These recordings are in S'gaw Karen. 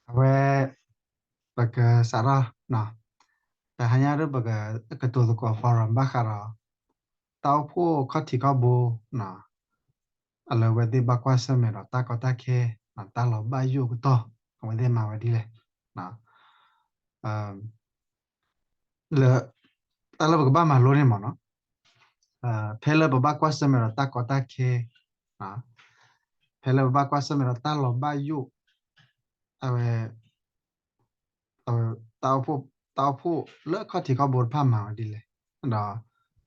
အဝဲ ပကစးထီၣ် တဟါညါဒ်ပကကတိၤသကိး forum ဘၣ်ဃးဒီး တၢ်အိၣ်ဖှိၣ်ခီၣ်ထံးခီၣ်ဘိ အလၢအဝဲသ့ၣ်ဘၣ်ကွၢ်ဆၢၣ်မဲာ်ဒီးတၢ်ကီတၢ်ခဲ တၢ်လီၤဘၣ်ယိၣ်ကတီၢ် အဝဲသ့ၣ်မၤဝဲဒ်လဲၣ် လၢ တၢ်လၢပကဘၣ်မၤလိန့ၣ်မ့ၢ်နီၤ, ဖဲလၢပဘၣ်ကွၢ်ဆၢၣ်မဲာ်ဒီးတၢ်ကီတၢ်ခဲ, ဖဲလၢပဘၣ်ကွၢ်ဆၢၣ်မဲာ်ဒီးတၢ်လီၤဘၣ်ယိၣ်, အဝဲ တၢ်အိၣ်ဖှိၣ်လၢခီၣ်ထံးခီၣ်ဘိတဖၣ်မၤဝဲဒ်လဲၣ်, ဒီး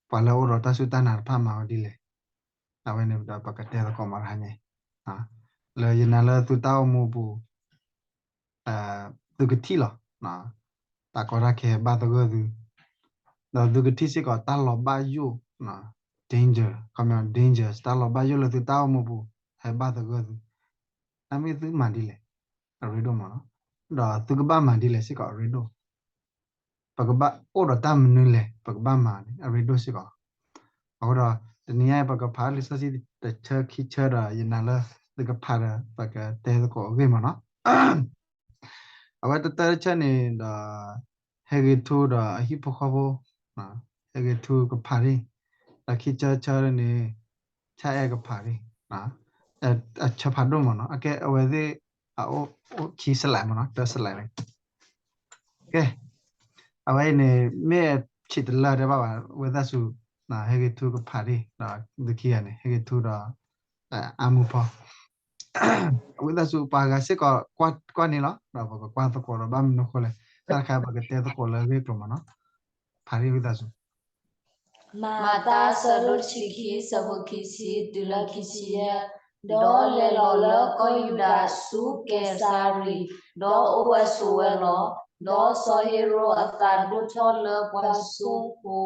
ပှၤလၢအအိၣ်ဒီးတၢ်စူၢ်တၢ်နာ်တဖၣ်မၤဝဲဒ်လဲၣ်, အဝဲန့ၣ်ဒီးပကတဲသကိးမၤတဟါညါ, လၢယနာ်လၢသုတၢ်အိၣ်မူပူၤ သုကထံၣ်လီၤ, တၢ်ကီတၢ်ခဲဘၣ်သဂၢၢ်သု, ဒီးသုကထံၣ်စ့ၢ်ကီးတၢ်လီၤဘၣ်ယိၣ်, danger, ခီပညီ danger တၢ်လီၤဘၣ်ယိၣ်လၢသုတၢ်အိၣ်မူပူၤ ဟဲဘၣ်သဂၢၢ်သု, တၢ်မ့ၢ်သုမၤဒ်လဲၣ်, အရ့ဒိၣ်မးနီၤ, ဒီးသုကဘၣ်မၤဒ်လဲၣ်စ့ၢ်ကီးအရ့ဒိၣ် ပကဘၣ်အိၣ်ဒီးတၢ်မနုၤလဲၣ် ပကဘၣ်မၤန့ၣ် အရ့ဒိၣ်စ့ၢ်ကီး, အဃိဒီး တနံၤညါအံၤ ပကဖးလံာ်စီဆှံတဆၢခံဆၢဒီး ယနာ်လၢသုကဖးဒီး ပကတဲသကိးအဂ့ၢ်မ့ၢ်နီၤ, အဝဲတၢတဆၢန့ၣ်ဒီး ဟဲဂ့ၤထူဒီးအဟံၣ်ဖိဃီဖိ, ဟဲဂ့ၤထူကဖးဒံး, ဒီးခံဆၢဆၢန့ၣ် ဆၣ်အဲၣ်ကဖးဒံး, အဆၢဖးဒိၣ်မ့ၢ်နီၤ, အကဲအဝဲသ့ၣ် အအိၣ်ခံ slide မ့ၢ်နီၤ, တ slide န့ၣ်, ကဲ, အဝဲအံၤန့ၣ် မ့ၢ်ဆံးတလၢတဲဘၣ်ဘၣ်, ဝံသးစူၤ ဟဲဂ့ၤထူကဖးဒံး, ဒီးသုခံဂၤန့ၣ် ဟဲဂ့ၤထူဒီး အါမူဖီ, ဝံသးစူၤ ပှၤဂၤစ့ၢ်ကီးကွၢ်န့ၣ်လီၤ, ဒီးပကကွၢ်သကိးဒီးဘၣ်မနုၤဃိလဲၣ်, တၢ်တခါပကတဲသကိးလၢအဂ့ၢ်အကျိၤမ့ၢ်နီၤ, ဖးဒံးဝံသးစူၤ မၤတၢ်အဆၢဒိၣ်တဆံခံ အဆၢဖိခံဆံတုၤလၢခံဆံယဲၢ်, ဒီးလဲၤလီၤလၢကီၢ်ယူဒၤဆူကဲၤစၤရံ, ဒီးအိၣ်ဝဲဆိးဝဲလီၤ. ဒီးစီၤဟ့ၤရိာ်အသးဒိၣ်ထီၣ်လၢပှၤစိဖိ,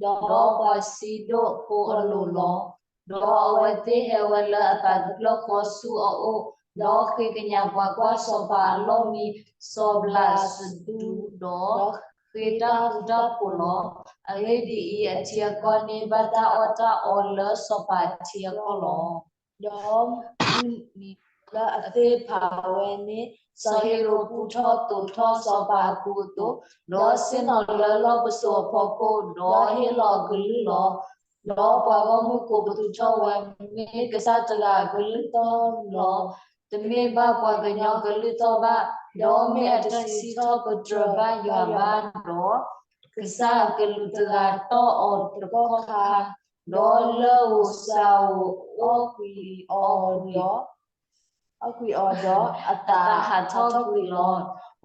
ဒီးပှၤစံဒိၣ်ဖိအလိၤလီၤ. ဒီးအဝဲသ့ၣ်ဟဲဝဲလၢအသးကဖျၢၣ်ဃီဆူအအိၣ်, ဒီးဃ့ကညးပှၤကွၢ်စီၤပၤအလီၢ်မံ စီၤဘျးစဒူ, ဒီးဃ့တၢ်ဃူတၢ်ဖိးလီၤ. အဂ့ၢ်ဒ်အံၤ, အထံအကီၢ်န့ၣ် ဘၣ်တၢ်အီၣ်တၢ်အီလၢစီၤပၤအထံအကီၢ်လီၤ. ဒီးမုၢ်နံၤလၢအသ့ၣ်ဖးဝဲန့ၣ်, စီၤဟ့ၤရိာ်ပူထီၣ်သိးထီၣ်စီၤပၤအပူၤအသိး, ဒီးဆ့ၣ်နီၤလၢလီၢ်ပစိာ်အဖီခိၣ်, ဒီးဟ့ၣ်လီၤအကလုၢ်လီၤ. ဒီးပှၤဂီၢ်မုၢ်ကိးပသူထီၣ်ဝဲ, မ့ၢ်ကစၢ်တဂၤအကလုၢ်သီၣ်လီၤ. တမ့ၢ်ဘၣ်ပှၤကညီကလုၢ်သီၣ်ဘၣ်, ဒီးမ့ၢ်အတဆံထီၣ်ပတြၢၤဘၣ်ယွၤဘၣ်ဒီး, ကစၢ်အကလူးတဂၤတီၢ်အီၤတကီၢ်ခါ, ဒီးလၢဧိၤစှၤဧိၤအီၣ်ကွံာ်အီၤဒီး အီၣ်ကွံာ်အီၤဒီး အသးဟးထီၣ်ကွံာ်လီၤ.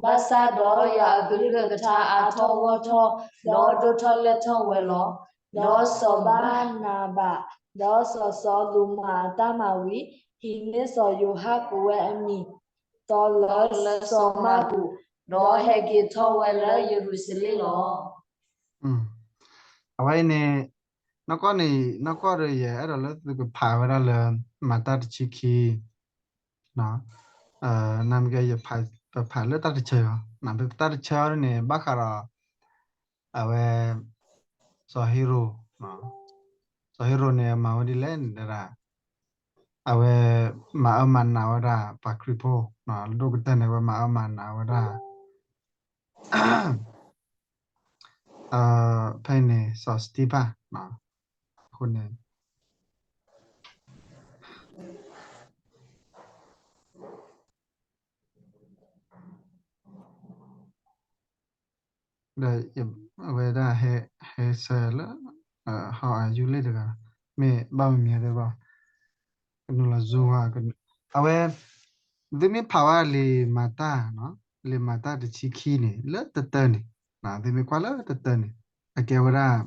ဘၣ်ဆၣ်ဒီးယွၤအကလုၢ်ကထါအါထီၣ်ဂီၢ်ထီၣ်, ဒီးဒိၣ်ထီၣ်လဲၢ်ထီၣ်ဝဲလီၤ. ဒီးစီၤဘၣ်နၤဘး, ဒီးစီၤစီလူးမၤအတၢ်မၤဝံၤ, ဟံးန့ၢ်စီၤယိၤဟၣ်ကိးဝဲအမံၤ, တီလၢစီၤမၢ်ကူး, ဒီးဟဲက့ၤထီၣ်ဝဲလၢယရူၤၡလ့ၣ်လီၤ. အဝဲအံၤန့ၣ် နီၢ်ကီၢ်န့ၣ် နီၢ်ကီၢ်ဒီးယအဲၣ်ဒိးလၢသုကဖးဝဲဒၣ်လၢ မၤတၢ်တဆံခံ, နမ့ၢ်ကဲ ပဖးလၢတၢ်တဆၢအီၤ, တၢ်တဆၢအီၤန့ၣ် ဘၣ်ဃးဒီး အဝဲ စီၤဟ့ရိာ်, စီၤဟ့ရိာ်န့ၣ် မၤဝဲဒ်လဲၣ်န့ၣ်ဒၣ်, အဝဲမၤအၢမၤနးဝဲဒၣ်ပှၤခရံာ်ဖိ, ဒိၣ်ကတၢၢ်န့ၣ် အဝဲမၤအၢမၤနးဝဲဒၣ် ဖဲအံၤန့ၣ် စီၤစတံဖၣ်, အဃိန့ၣ် ဒီးအဝဲဒၣ်ဟဲဆၢလၢ ဟီၣ်အယူလ့ၣ်တဂၤ, မ့ၢ်ဘၣ်မမံၤသ့ၣ်ဘၣ်, ကနုာ်လီၤ Zoom ဝဲ, အဝဲ သုမ့ၢ်ဖးဝဲလံာ်မၤတၢ်, လံာ်မၤတၢ်တဆံခံန့ၣ် လၢတတၢန့ၣ်, သုမ့ၢ်ကွၢ်လၢတတၢန့ၣ် အကဲဝဲဒၣ်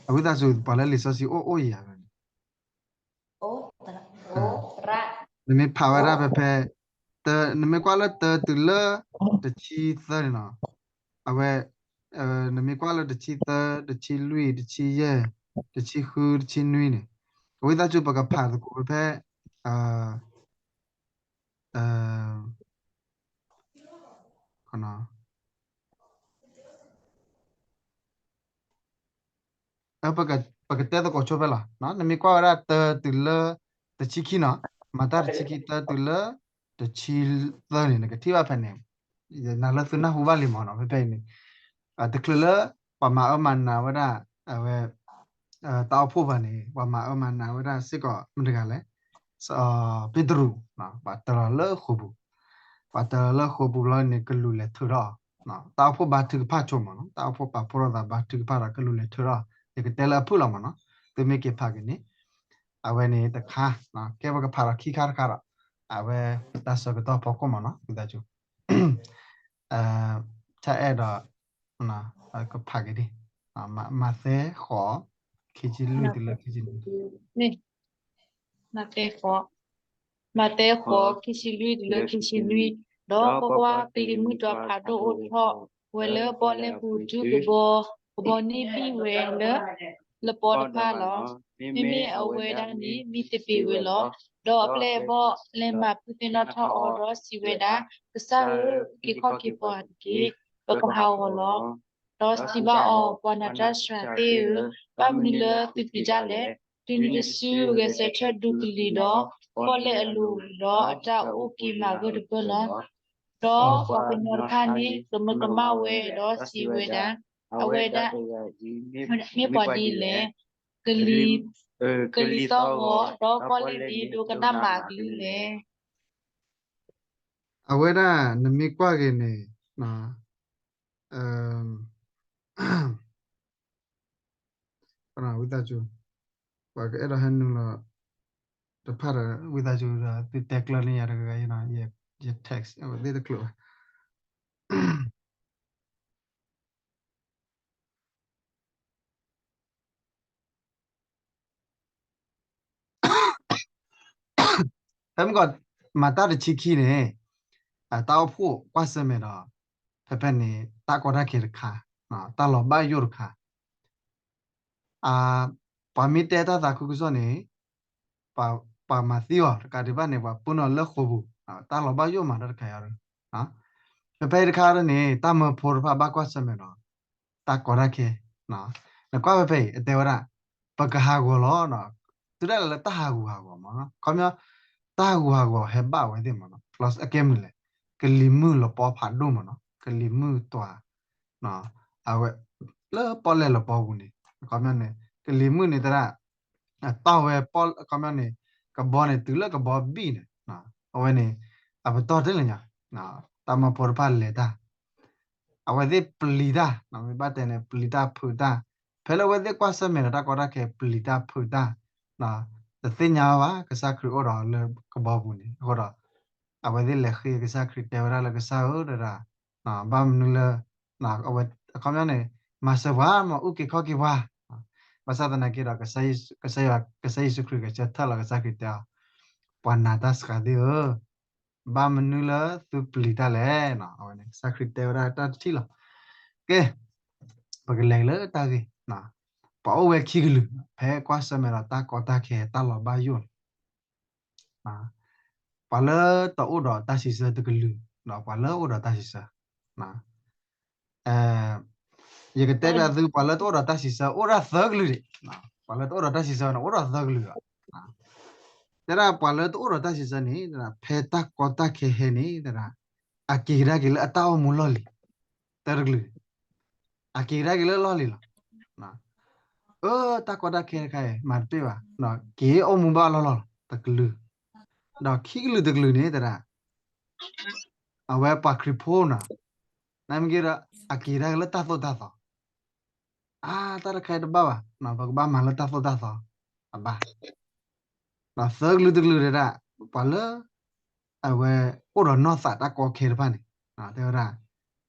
အဝံသးစူၤ ပှၤလၢလံာ်စီဆှံအိၣ်အိၣ်ယံၤဧါန့ၣ် နမ့ၢ်ဖးဝဲဒၣ်ဖဲဖဲ နမ့ၢ်ကွၢ်လၢတၢတုၤလၢတဆံသၢန့ၣ်နီၤ, အဝဲ နမ့ၢ်ကွၢ်လၢတဆံသၢ, တဆံလွံၢ်, တဆံယဲၢ်, တဆံဃု, တဆံနွံန့ၣ်, အဝံသးစူၤ ပကဖးသကိးဖဲ ပကတဲသကိးဆိဖဲလီၤ. နမ့ၢ်ကွၢ်ဝဲဒၣ်တၢတုၤလၢတဆံခံနီၤ, မၤတၢ်တဆံခံ တၢတုၤလၢ တဆံသၢန့ၣ် နကထံၣ်ဘၣ်ဖဲန့ၣ်, ယနာ်လၢသုနၢ်ဟူဘၣ်လံမးနီၤ ဖဲဖဲအံၤန့ၣ်, တချုးလၢ ပှၤမၤအၢမၤနးဝဲဒၣ် အဝဲ တၢ်အိၣ်ဖှိၣ်ဘၣ်န့ၣ် ပှၤမၤအၢမၤနးဝဲဒၣ်စ့ၢ်ကီးမတၤတဂၤလဲၣ်, ပ့းတရူး, ပှၤတၢၤလီၤလၢဃိာ်ပူၤ, ပှၤတၢၤလီၤလၢဃိာ်ပူၤလီၤန့ၣ် ကလူးလဲၤထၢထီၣ်အီၤ, တၢ်အိၣ်ဖှိၣ်ဘါထုကဖၣ်ဆိမးနီၤ, တၢ်အိၣ်ဖှိၣ်ပာ်ဖှိၣ်ထီၣ်သးဘါထုကဖၣ်ဒီးကလူးလဲၤထၢထီၣ်, ယကတဲလၢအဖုၣ်လီၤမးနီၤ, သုမ့ၢ်က့ၤဖးက့ၤန့ၣ်, အဝဲန့ၣ်တခါ, ကဲပကဖးဒီးခံခါတခါဒီး, အဝဲတၢ်ဆၢကတီၢ်ဖီခိၣ်မးနီၤ, ဝံသးစူၤ တအဲၣ်ဒီး ကဖးက့ၤဒ်, မးသဲဃိး, ခံဆံလွံၢ်တုၤလၢခံဆံနွံ, မးသဲဃိး, မးသဲဃိး, ခံဆံလွံၢ်တုၤလၢခံဆံနွံ, ဒီးကွၢ်ကွၢ်, ကလံၤမုၢ်ဒီးဖးဒိၣ်အိၣ်ထီၣ်ဝဲလၢ ပီၣ်လဲၣ်ပူၤတုၤကဘီ, ကဘီန့ၣ်ဘံၣ်ဝဲလၢ လပီတဖၣ်လီၤ. မ့မ့ၢ်အဝဲဒၣ်န့ၣ် မံသပ့ၤဝဲလီၤ. ဒီးအပျဲၢ်အဘီၣ်လဲၤမၤဖုသ့ၣ်နီၣ်ထီၣ်အီၤဒီးစံးဝဲဒၣ်, ကစၢ်ဧၢ, အုၣ်က့ၤခီၣ်က့ၤပှၤတက့ၢ်, ပကဟးဂီၤလီၤ. ဒီးစံးဘၣ်အီၤ, ပှၤနၤတၢ်စှၤသ့ၣ်ဧၢ, ဘၣ်မနုၤလၢသုပျံၤတၢ်လဲၣ်. တုၤနုၤတစုဂဲၤဆၢထၢၣ်ဒူကလံၤဒီး ပီၣ်လဲၣ်အလိၤဝံၤဒီး အတၢ်အိၣ်က့ၤမးဂၢၢ်တပၢၢ်လီၤ. ဒီးပှၤကညီတဖၣ်န့ၣ် ကမၢကမၣ်ဝဲဒီးစံးဝဲဒၣ်, အဝဲဒၣ် မ့ၢ်ပှၤဒ်လဲၣ်. ကလံၤ, ကလံၤသီၣ်ဂီၤ, ဒီးပီၣ်လဲၣ်န့ၣ် ဒိကနၣ်မးအကလုၢ်လဲၣ်. အဝဲဒၣ်နမ့ၢ်ကွၢ်က့ၤန့ၣ်, ဝံသးစူၤ, ပှၤကအဲၣ်ဒိးဟဲနုာ်လီၤတဖၣ်ဒီး ဝံသးစူၤဒီး သုတဲကျၢၤန့ၢ်ယၤတဂၤဂၤ, ယ text အဝဲသ့ၣ်တကျိာ်ဘၣ်. ဖဲမ့ၢ်ကီး မၤတၢ်တဆံခံန့ၣ်, တၢ်အိၣ်ဖှိၣ်ကွၢ်ဆၢၣ်မဲာ်ဒီး ဖဲဖဲန့ၣ် တၢ်ကီတၢ်ခဲတခါ, တၢ်လီၤဘၣ်ယိၣ်တခါ, ပှၤမ့ၢ်တဲတၢ်သးခုကစီၣ်န့ၣ် ပှၤမၤသံအီၤတကးဒံးဘၣ်န့ၣ် ပှၤပာ်အီၤလၢဃိာ်ပူၤ, တၢ်လီၤဘၣ်ယိၣ်မးတၢ်တခါအံၤ, ဖဲဖဲအံၤတခါန့ၣ် တၢ်မၢဖိတဖၣ်ဘၣ်ကွၢ်ဆၢၣ်မဲာ်ဒီး တၢ်ကီတၢ်ခဲ, နကွၢ်ဖဲဖဲအံၤ အတဲဝဲဒၣ် ပကဟးဂီၤလီၤ, တုၤဒၣ်လဲာ်လၢတၢ်ဟးဂူာ်ဟးဂီၤမး, ခီပညီ တၢ်ဟးဂူာ်ဟးဂီၤဟဲဘၣ်ဝဲသ့ၣ်မးနီၤ, plus အကဲမနုၤလဲၣ်, ကလံၤမုၢ်လပီဖးဒိၣ်မးနီၤ, ကလံၤမုၢ်တွၤ အဝဲ လၢပီၣ်လဲၣ်လပီပူၤန့ၣ်, ခီပညီန့ၣ် ကလံၤမုၢ်န့ၣ်သရၣ် တီၢ်ဝဲ ခီပညီန့ၣ် ကဘီန့ၣ် တုၤလၢကဘီဘံၣ်န့ၣ်, အဝဲန့ၣ် အပတီၢ်တ့ၢ်လၢညါ, တၢ်မၢဖိတဖၣ်လဲၤတၢ်, အဝဲသ့ၣ်ပျံၤတၢ်, မ့ၢ်ဘၣ်တဲန့ၣ် ပျံၤတၢ်ဖုးတၢ်, ဖဲလၢအဝဲသ့ၣ်ကွၢ်ဆၢၣ်မဲာ်ဒီးတၢ်ကီတၢ်ခဲ ပျံၤတၢ်ဖုးတၢ်, တသ့ၣ်ညါဘၣ် ကစၢ်ခရံာ်အိၣ်ဒီးလၢကဘီပူၤန့ၣ်အဃိဒီး အဝဲသ့ၣ်လဲၤဃ့ကစၢ်ခရံာ် တဲဝဲဒၣ်လၢကစၢ်ဧၢတဒၣ်, ဘၣ်မနုၤလၢ အဝဲအခီပညီန့ၣ် မၤစၢၤပှၤမး အုၣ်က့ၤခီၣ်က့ၤပှၤ, ဘၣ်ဆၣ်သနာ်က့ဒီး ကစၢ်ယ့ၣ်ၡူးခရံာ်ဂဲၤဆၢထၢၣ်လီၤ ကစၢ်ခရံာ်တဲအီၤ, ပှၤနာ်တၢ်စှၤသ့ၣ်ဧၢ, ဘၣ်မနုၤလၢသုပျံၤတၢ်လဲၣ်, အဝဲန့ၣ် ကစၢ်ခရံာ်တဲဝဲဒၣ်တၢ်တထံၣ်လီၤ. ကဲ, ပကလဲၤလၢတၢ်ဂ့ၢ်, ပှၤအိၣ်ဝဲခံကလုာ် ဖဲကွၢ်ဆၢၣ်မဲာ်ဒီးတၢ်ကီတၢ်ခဲတၢ်လီၤဘၣ်ယိၣ်န့ၣ် ပှၤလၢတအိၣ်ဒီးတၢ်စံးဆၢတကလုာ်, ဒီးပှၤလၢအိၣ်ဒီးတၢ်စံးဆၢ, ယကတဲဘၣ်သု ပှၤလၢတအိၣ်ဒီးတၢ်စံးဆၢ အိၣ်ဒၣ်သၢကလုာ်ဒံး, ပှၤလၢတအိၣ်ဒီးတၢ်စံးဆၢန့ၣ် အိၣ်ဒၣ်သၢကလုာ်လီၤ. တဲဒၣ်ပှၤလၢတအိၣ်ဒီးတၢ်စံးဆၢန့ၣ် ဖဲတၢ်ကီတၢ်ခဲဟဲန့ၣ် တဲဒၣ် အက့ၤကဒါက့ၤလၢအတၢ်အိၣ်မူလီၢ်လံၤ, တၢ်တကလုာ် အက့ၤကဒါက့ၤလၢလီၢ်လံၤလီၤ. အၢ တၢ်ကီတၢ်ခဲတခါအံၤ မၤတပ့ၢ်ဘၣ်, က့ၤအိၣ်မူဘၣ်လီၢ်လီၢ်လီၤ တကလုာ်, ဒီးခံကလုာ်တကလုာ်န့ၣ် တဲဒၣ် အဝဲပှၤခရံာ်ဖိနီၤ, နမ့ၢ်က့ၤဒီး အက့ၤကဒါက့ၤလၢတၢ်သိၣ်တၢ်သီ, အါ တၢ်တခါအံၤတဘၣ်ဘၣ်, ပကဘၣ်မၤလၢတၢ်သိၣ်တၢ်သီ, အဘၣ် ဒီးသၢကလုာ်တကလုာ်တဲဒၣ် ပှၤလၢ အဝဲအိၣ်ဒီးနီၢ်သးတၢ်ကီခဲတဖၣ်န့ၣ် တဲဝဲဒၣ်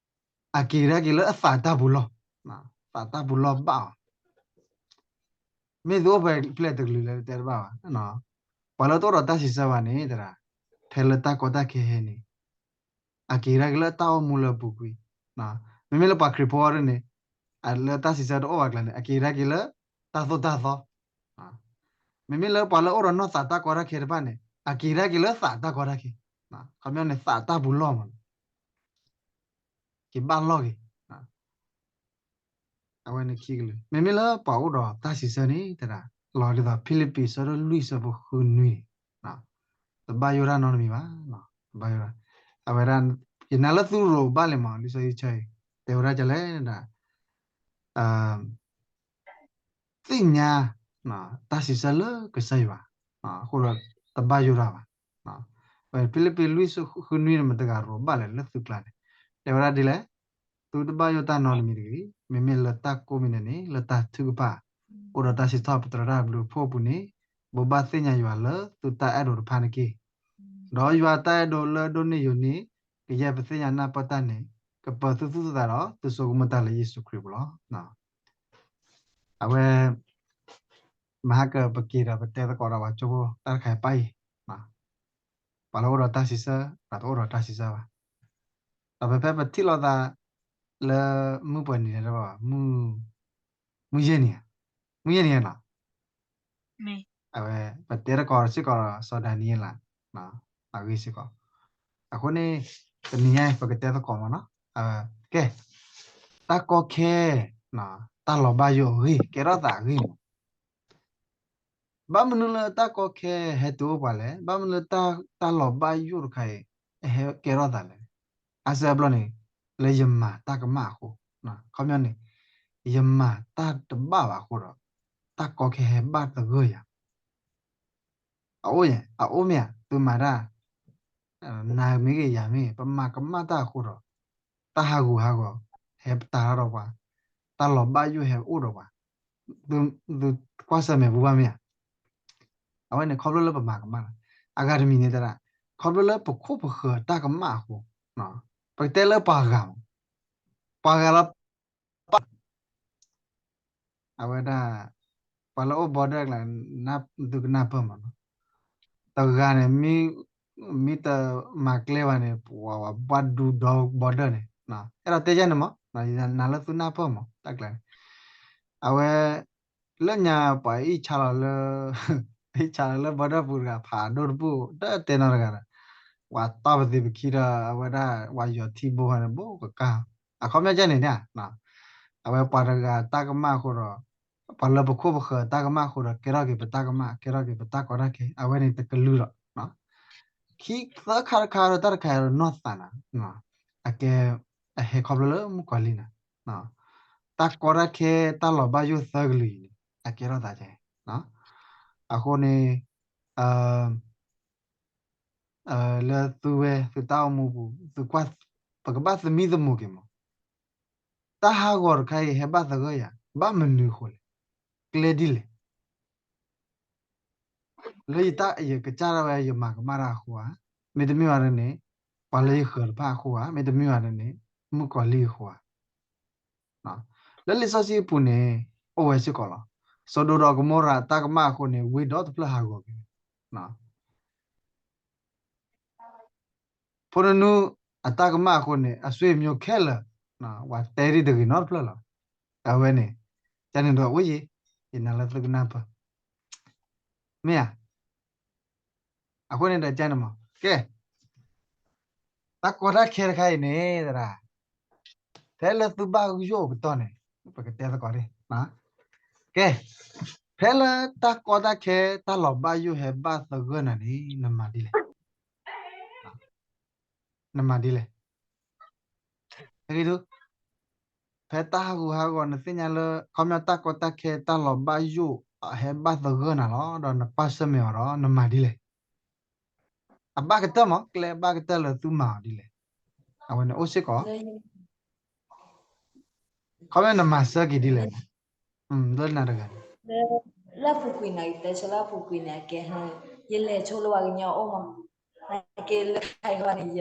အက့ၤကဒါက့ၤလၢအသးတၢ်ပူၤလီၢ်, သးတၢ်ပူၤလီၢ်ဘၣ်အီၤ, မ့ၢ်သုအိၣ်ဖဲဖျဲၣ်တကလုာ်လၢတဲတဘၣ်ဘၣ်, ပှၤလၢတအိၣ်ဒီးတၢ်စံးဆၢဘၣ်န့ၣ် တဲဒၣ် ဖဲလၢတၢ်ကီတၢ်ခဲဟဲန့ၣ် အက့ၤကဒါက့ၤလၢတၢ်အိၣ်မူလၢအပူၤကွံာ်, မ့မ့ၢ်လၢပှၤခရံာ်ဖိအံၤန့ၣ် လၢတၢ်စံးဆၢတအိၣ်ဘၣ်ကျါန့ၣ် အက့ၤကဒါက့ၤလၢတၢ်သိၣ်တၢ်သီ, မ့မ့ၢ်လၢပှၤလၢအိၣ်ဒီးနီၢ်သးတၢ်ကီတၢ်ခဲတဖၣ်န့ၣ် အက့ၤကဒါက့ၤလၢသးတၢ်ကီတၢ်ခဲ, ခီပညီန့ၣ် သးတၢ်ပူၤလီၢ်မး က့ၤဘၣ်လီၢ်က့ၤ, အဝဲန့ၣ်ခံကလုာ်, မ့မ့ၢ်လၢပှၤအိၣ်ဒီးတၢ်စံးဆၢန့ၣ် တဲဒၣ် လီၤဒ်သိးဖံလံးပံးဆၢဒိၣ်လွံၢ်ဆၢဖိဃုနွံန့ၣ် တဘၣ်ယိၣ်တၢ်နီတမံၤဘၣ်, တဘၣ်ယိၣ်တၢ်, အဝဲဒၣ် ယနာ်လၢသုရိးဘၣ်လဲၣ်မး လံာ်စီဆှံဆၢအံၤ တဲဝဲဒၣ်ဒ်လဲၣ်ဒၣ် သ့ၣ်ညါ တၢ်စံးဆၢလၢကစၢ်ယွၤ အဃိဒီးတဘၣ်ယိၣ်တၢ်ဘၣ်. ဖံလံးပံးလွံၢ်ဆၢဃုနွံန့ၣ် မတဂၤရိးဘၣ်လဲၣ်လၢသုကျါန့ၣ် တဲဝဲဒၣ်ဒ်လဲၣ်, သုတဘၣ်ယိၣ်တၢ်နီတမံၤတဂ့ၤ, မ့မ့ၢ်လၢတၢ်ကိးမံၤဒဲးန့ၣ် လၢတၢ်ထုကဖၣ် အိၣ်ဒီးတၢ်စံးထီၣ်ပတြၢၤတၢ်ဘျုးဖှိၣ်အပူၤန့ၣ် ဘိးဘၣ်သ့ၣ်ညါယွၤလၢသုတၢ်အဲၣ်ဒိးတဖၣ်န့ၣ်တက့ၢ်. ဒီးယွၤတၢ်အဲၣ်ဒိးလၢအဒိၣ်န့ၢ်ယိာ်န့ၣ် ကယဲၢ်ပသ့ၣ်ညါနၢ်ပၢၢ်တၢ်န့ၣ် ကပၢၤသုသူၣ်သုသးဒီးသုဆိကမိၣ်တၢ်လၢယ့ၣ်ၡူးခရံာ်အပူၤလီၤ. အဝဲ မဟါကပက့ၤဒီးပတဲသကိးဒီးပှၤကၠိဖိတၢ်တခါအံၤပၢ်အံၤ, ပှၤလၢအိၣ်ဒီးတၢ်စံးဆၢ ပှၤတအိၣ်ဒီးတၢ်စံးဆၢဘၣ်. ဒီးဖဲဖဲပထံၣ်လိာ်သး လၢမုၢ်ပှဲၤနံၤလဲၣ်, မုၢ်ယဲၢ်နံၤ, မုၢ်ယဲၢ်နံၤနီၤ, အဝဲ ပတဲသကိးစ့ၢ်ကီးဒီးစီၤဒၤနံးယ့လး အဂ့ၢ်စ့ၢ်ကီး, အဃိန့ၣ် တနံၤညါအံၤ ပကတဲသကိးမးနီၤ, ကဲ တၢ်ကီခဲ တၢ်လီၤဘၣ်ယိၣ်အဂ့ၢ် ကဲထီၣ်သးအဂ့ၢ်မး ဘၣ်မနုၤလၢတၢ်ကီခဲဟဲတုၤအိၣ်ပှၤလဲၣ်, ဘၣ်မနုၤလၢတၢ်လီၤဘၣ်ယိၣ်တခါအံၤ ဟဲကဲထီၣ်သးလဲၣ်. အဆၢအဘျီန့ၣ် လၢယမၤတၢ်ကမၣ်အဃိ, ခီပညီန့ၣ် ယမၤတၢ်တဘၣ်ဘၣ်အဃိဒီး တၢ်ကီခဲဟဲဘၣ်သဂၢၢ်ယၤ အအိၣ်ယဲ, အအိၣ်မ့ၢ်ဧါ, သုမၤတၢ် နၤမ့ၢ်ဂ့ၤ ယၤမ့ၢ်ဂ့ၤ ပမၤကမၣ်တၢ်အဃိဒီး တၢ်ဟးဂူာ်ဟးဂီၤ ဟဲပတာ်ထီၣ်ဒီးပှၤ, တၢ်လီၤဘၣ်ယိၣ်ဟဲအိၣ်ဒီးပှၤ, သုကွၢ်ဆၢၣ်မဲာ်ပူၤဘၣ်မ့ၢ်ဧါ. အဝဲန့ၣ်ခီဖျိလၢပမၤကမၣ်လီၤ. အဂၤတမံၤန့ၣ်တဒၣ်, ခီဖျိလၢပခိၣ်ပဃၢၤတၢ်ကမၣ်အဃိ, ပကတဲလၢပှၤဂၤမး, ပှၤဂၤလီၤ အဝဲဒၣ် ပှၤလၢအိၣ် border ကျါ သုကနၢ်ပၢၢ်မးနီၤ, တဂၤန့ၣ် မ့ၢ်တမၤကျဲဘၣ်န့ၣ် ပှၤဘၣ်ဒူဒီ border န့ၣ်, အဲၣ်ဒိးတဲယဲန့ၣ်မး, နာ်လၢသုနၢ်ပၢၢ်မး တၢ်ကျါန့ၣ်, အဝဲ လၢညါပှၤအံၣ်ဆါလီၤလၢ အံၣ်ဆါလီၤလၢ border ပူၤတဂၤ ဖးဒိၣ်တပူၤ တတဲနီတဂၤဒီး ပှၤတီၢ်ပသံးပခံဒီး အဝဲဒၣ်ပှၤယီၤထံဘိန့ၣ် ဘိကကၢ်, အခီပညီကဲန့ၣ်, အဝဲပှၤတဂၤတၢ်ကမၣ်အဃိဒီး ပှၤလၢပခိၣ်ပဃၢၤတၢ်ကမၣ်အဃိဒီး ကဲထီၣ်က့ၤပတၢ်ကမၣ် ကဲထီၣ်က့ၤပတၢ်ကီတၢ်ခဲ အဝဲန့ၣ်တကလုာ်ဒီး ခံသၢခါတခါဒီးတၢ်တခါဒီးနီၢ်သးနၤ, အကဲ အဟဲခီဖျိလၢမုၣ်ကီၤလံၢ်နၤ, တၢ်ကီတၢ်ခဲတၢ်လီၤဘၣ်ယိၣ်သၢကလုာ်အံၤန့ၣ် အကဲထီၣ်သးကဲ, အဃိန့ၣ် လၢသုဝဲသုတၢ်အိၣ်မူပူၤ သုကွၢ် ပကဘၣ်သမံသမိးက့ၤမး, တၢ်ဟးဂီၤတခါအံၤဟဲဘၣ်သဂၢၢ်ယၤ ဘၣ်မနုၤအဃိလဲၣ်, ကျဲဒ်လဲၣ် လၢယတၢ်ယကစၢ်ဒၣ်ဝဲယမၤကမၣ်တၢ်အဃိဧါ, မ့တမ့ၢ်ဘၣ်န့ၣ် ပှၤလၢယဃၢၤတဖၣ်အဃိဧါ, မ့တမ့ၢ်ဘၣ်န့ၣ် မုၣ်ကီၤလံၢ်အဃိဧါ. လၢလံာ်စီဆှံအပူၤန့ၣ် အိၣ်ဝဲစ့ၢ်ကီးလီၤ. စီၤဒိဒီးကမိရၤအတၢ်ကမၣ်အဃိန့ၣ် ဝ့ၢ်ဒီတဖျၢၣ်ဟးဂီၤက့ၤ ဖိနနူအတၢ်ကမၣ်အဃိန့ၣ် အဆွေမျိုးခဲလၢာ် ပှၤတဲဒ်တဂ့ၤနီတဖျၢၣ်လီၤ. အဝဲန့ၣ် ကန့ၣ်ဒီးအိၣ်ယံၤ ယနာ်လၢသုကနၢ်ပၢၢ် မ့ၢ်ဧါ. အဃိန့ၣ်ဒီးကန့ၣ်မး ကဲ တၢ်ကီတၢ်ခဲတခါအံၤန့ၣ် သရၣ် ဖဲလၢသုဘၣ်ယိၣ်အကတီၢ်န့ၣ် ပကတဲသကိးဒၣ် ကဲ ဖဲလၢတၢ်ကီတၢ်ခဲ တၢ်လီၤဘၣ်ယိၣ်ဟဲဘၣ်သဂၢၢ်နၤန့ၣ် နမၤဒ်လဲၣ် နမၤဒ်လဲၣ်. ဖဲတၢ်ဟးဂူာ်ဟးဂီၤ နသ့ၣ်ညါလၢ ခီပညီတၢ်ကီတၢ်ခဲ တၢ်လီၤဘၣ်ယိၣ် ဟဲဘၣ်သဂၢၢ်နၤလီၤ ဒီးနကွၢ်ဆၢၣ်မဲာ်အီၤဒီး နမၤဒ်လဲၣ်. အဘၣ်ကတၢၢ်မး ကျဲအဘၣ်ကတၢၢ်လၢသုမၤအီၤဒ်လဲၣ်. အဝဲန့ၣ်အိၣ်စ့ၢ်ကီး ခီပညီနမၤဆၢက့ၤဒ်လဲၣ်. လၢနၤတဂၤန့ၣ် လၢအပူၤကွံာ်န့ၣ် ယတဲဆိလၢအပူၤကွံာ်န့ၣ် အကဲ ယလဲၤဆိလၢပှၤကညီအိၣ်မး နာ်က့လၢခါအံၤဃီန့ၣ် ယ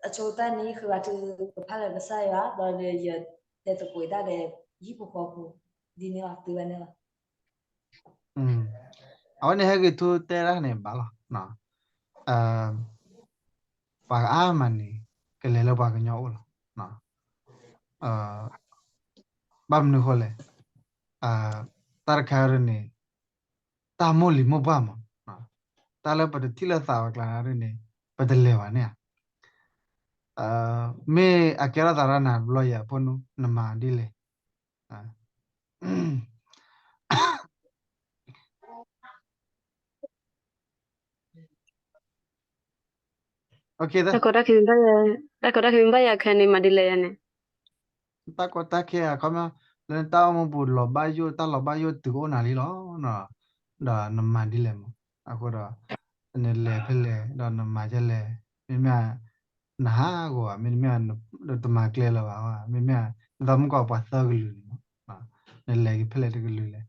အဆိတၢ်နံၣ်ဃုဂၤတုၤကဖးလၢကစၢ်ယွၤ ဒီးယတဲသကိးတၢ်ဒီး ယဟံၣ်ဖိဃီဖိ ဒ်န့ၣ်လီၤ တုၤဝဲန့ၣ်လီၤ. အဝဲန့ၣ်ဟဲက့ၤထူတဲဒၣ်န့ၣ်ဘၣ်လီၤ. ပှၤအါမးန့ၣ် ကလဲၤလၢပှၤကညီအိၣ်လီၤ. ဘၣ်မနုၤဃိလဲၣ်, တၢ်တခါအံၤန့ၣ် တၢ်မိၢ်လံၤမိၢ်ပှၢ်မး, တၢ်လၢပတထံၣ်လိာ်သးဝဲကျါန့ၣ် ပတလဲၤဘၣ်န့ၣ်ဧါ. မ့ၢ်အကဲထီၣ်သးဒၣ်နၤတဘျီယၤဖိနူ နမၤဒ်လဲၣ်. အ တၢ်ကီတၢ်ခဲမ့ၢ်ဘၣ်ယၤ, တၢ်ကီတၢ်ခဲမ့ၢ်ဘၣ်ယၤခဲအံၤန့ၣ် မၤဒ်လဲၣ်ယၤန့ၣ်, တၢ်ကီတၢ်ခဲအခီပညီ လၢနတၢ်အိၣ်မူပူၤလီၤဘၣ်ယိၣ် တၢ်လီၤဘၣ်ယိၣ်တုၤအိၣ်နၤလံလီၤ. ဒီးနမၤဒ်လဲၣ်မး, အဃိဒီး နလဲၤဖဲလဲၣ် ဒီးနမၤဒ်လဲၣ်, မ့မ့ၢ် နဟးဂီၤဧါ, မ့တမ့ၢ် တမၤကျဲလၢၤဘၣ်, မ့မ့ၢ် နသးမုၣ်ကီးပှၤသၢကလုာ်န့ၣ်မး, နလဲၤက့ၤဖဲလဲၣ်တကလုာ်လဲၣ်,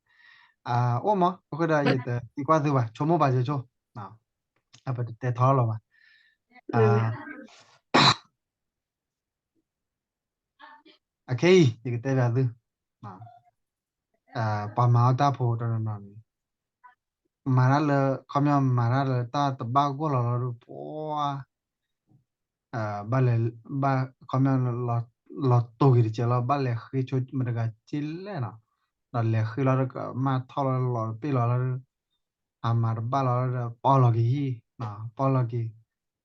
အိၣ်မး, အဃိဒီးယတသံကွၢ်သုဘၣ်, ဆိကမိၣ်ပာ်စၢၤဆိ, ပတတဲထီလီၤဘၣ်. အခဲအံၤ ယကတဲဘၣ်သု, ပှၤမၤအီၣ်တၢ်ဖိတနီၤနီၤန့ၣ် မၤတၢ်လၢ ခီပညီမၤတၢ်လၢတၢ်တဘၣ်ဂီၢ်လီၤလီၤဒီး ပှၤ ဘၣ်လဲၤ ဘၣ် ခီပညီ လီၤတိၢ်က့ၤတကဲးလီၤ, ဘၣ်လဲၤဃ့ဆိမတဂၤက့လဲၣ်နီၤ, ဒီးလဲၤဃ့လီၤဒီးကမၣ်ထီၣ်လီၤလီၤတပ့ၢ်လီၤလီၤဒီး ဟးမၤတဘၣ်လီၤဒီး ပီၣ်လီၤက့ၤယံၤ, ပီၣ်လီၤက့ၤ ပီၣ်လီၤက့ၤ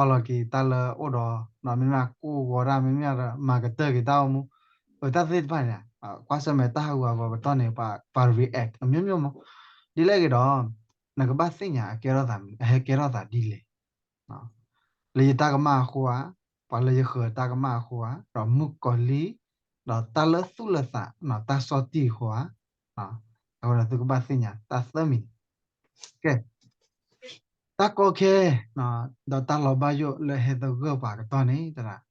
တၢ်လၢအိၣ်ဒီး မ့မ့ၢ်ကိၢ်ဂီၤတၢ် မ့မ့ၢ်မၤကတၢၢ်က့ၤတၢ်အိၣ်မူ, အတၢ်သ့ၣ်တဖၣ်န့ၣ် ကွၢ်ဆၢၣ်မဲာ်တၢ်ဟးဂူာ်ဟးဂီၤပတီၢ်န့ၣ် ပှၤ react အမျိုးမျိုးမး, ဒ်လဲၣ်ဂ့ၤဒီး နကဘၣ်သ့ၣ်ညါအကဲထီၣ်သး အဟဲကဲထီၣ်သးဒ်လဲၣ် လၢယတၢ်ကမၣ်အဃိဧါ, ပှၤလၢယဃၢၤတၢ်ကမၣ်အဃိဧါ, ဒီးမုၣ်ကီၤလံၢ်, ဒီးတၢ်လၢသူၣ်လၢသး တၢ်ဆီၣ်တံၢ်အဃိဧါ, အဃိဒီးသုကဘၣ်သ့ၣ်ညါတၢ်သၢမံၤန့ၣ်, ကဲ, တၢ်ကီခဲ ဒီးတၢ်လီၤဘၣ်ယိၣ်လၢဟဲသဂၢၢ်ပှၤကတီၢ်န့ၣ်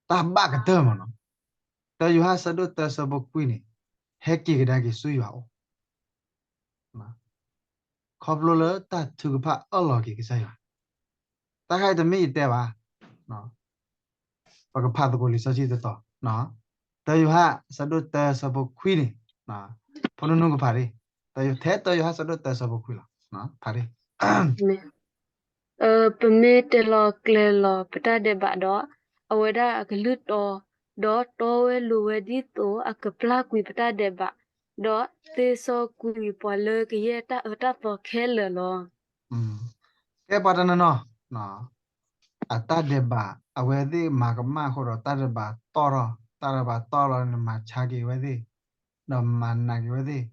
တၢ်ဘၣ်ကတၢၢ်မးနီၤ, တၢယိၤဟၣ်ဆၢဒိၣ်တၢဆၢဖိခွံန့ၣ် ဟဲက့ၤကဒါက့ၤဆူယွၤအအိၣ် ခီဖျိလၢတၢ်ထုကဖၣ်အၢၣ်လီၤက့ၤကစၢ်ယွၤ, တၢ်ခါအံၤတမ့ၢ်ယတဲဘၣ်, ပကဖးသကိးလံာ်စီဆှံတတီၤ, တၢယိၤဟၣ်ဆၢဒိၣ်တၢဆၢဖိခွံန့ၣ်, ဖိနူနူကဖးဒ်, ထဲတၢယိၤဟၣ်ဆၢဒိၣ်တၢဆၢဖိခွံလီၤ, ဖးဒ် ပမ့ၢ်တဲလီၤကျဲၤလီၤပတၢ်ဒဲးဘးဒီး, အဝဲဒၣ်အကလုၢ်တီ, ဒီးတီဝဲလိၤဝဲဒ်သိးအကပျၢ်ကွံာ်ပတၢ်ဒဲးဘး, ဒီးသ့စီကွံာ်ပှၤလၢကယဲၢ်တၢ်အၢတၢ်သီခဲလၢာ်လီၤ. ကဲပှၤတနီၤနီၤ, အတၢ်ဒဲးဘး အဝဲသ့ၣ်မၤကမၣ်အဃိဒီး တၢ်ဒဲးဘးတီၢ်ထီၣ်, တၢ်ဒဲးဘးတီၢ်လီၤန့ၣ် မၤဆါက့ၤဝဲသ့ၣ်, ဒီးမၤနာ်က့ၤဝဲသ့ၣ်, ဒီး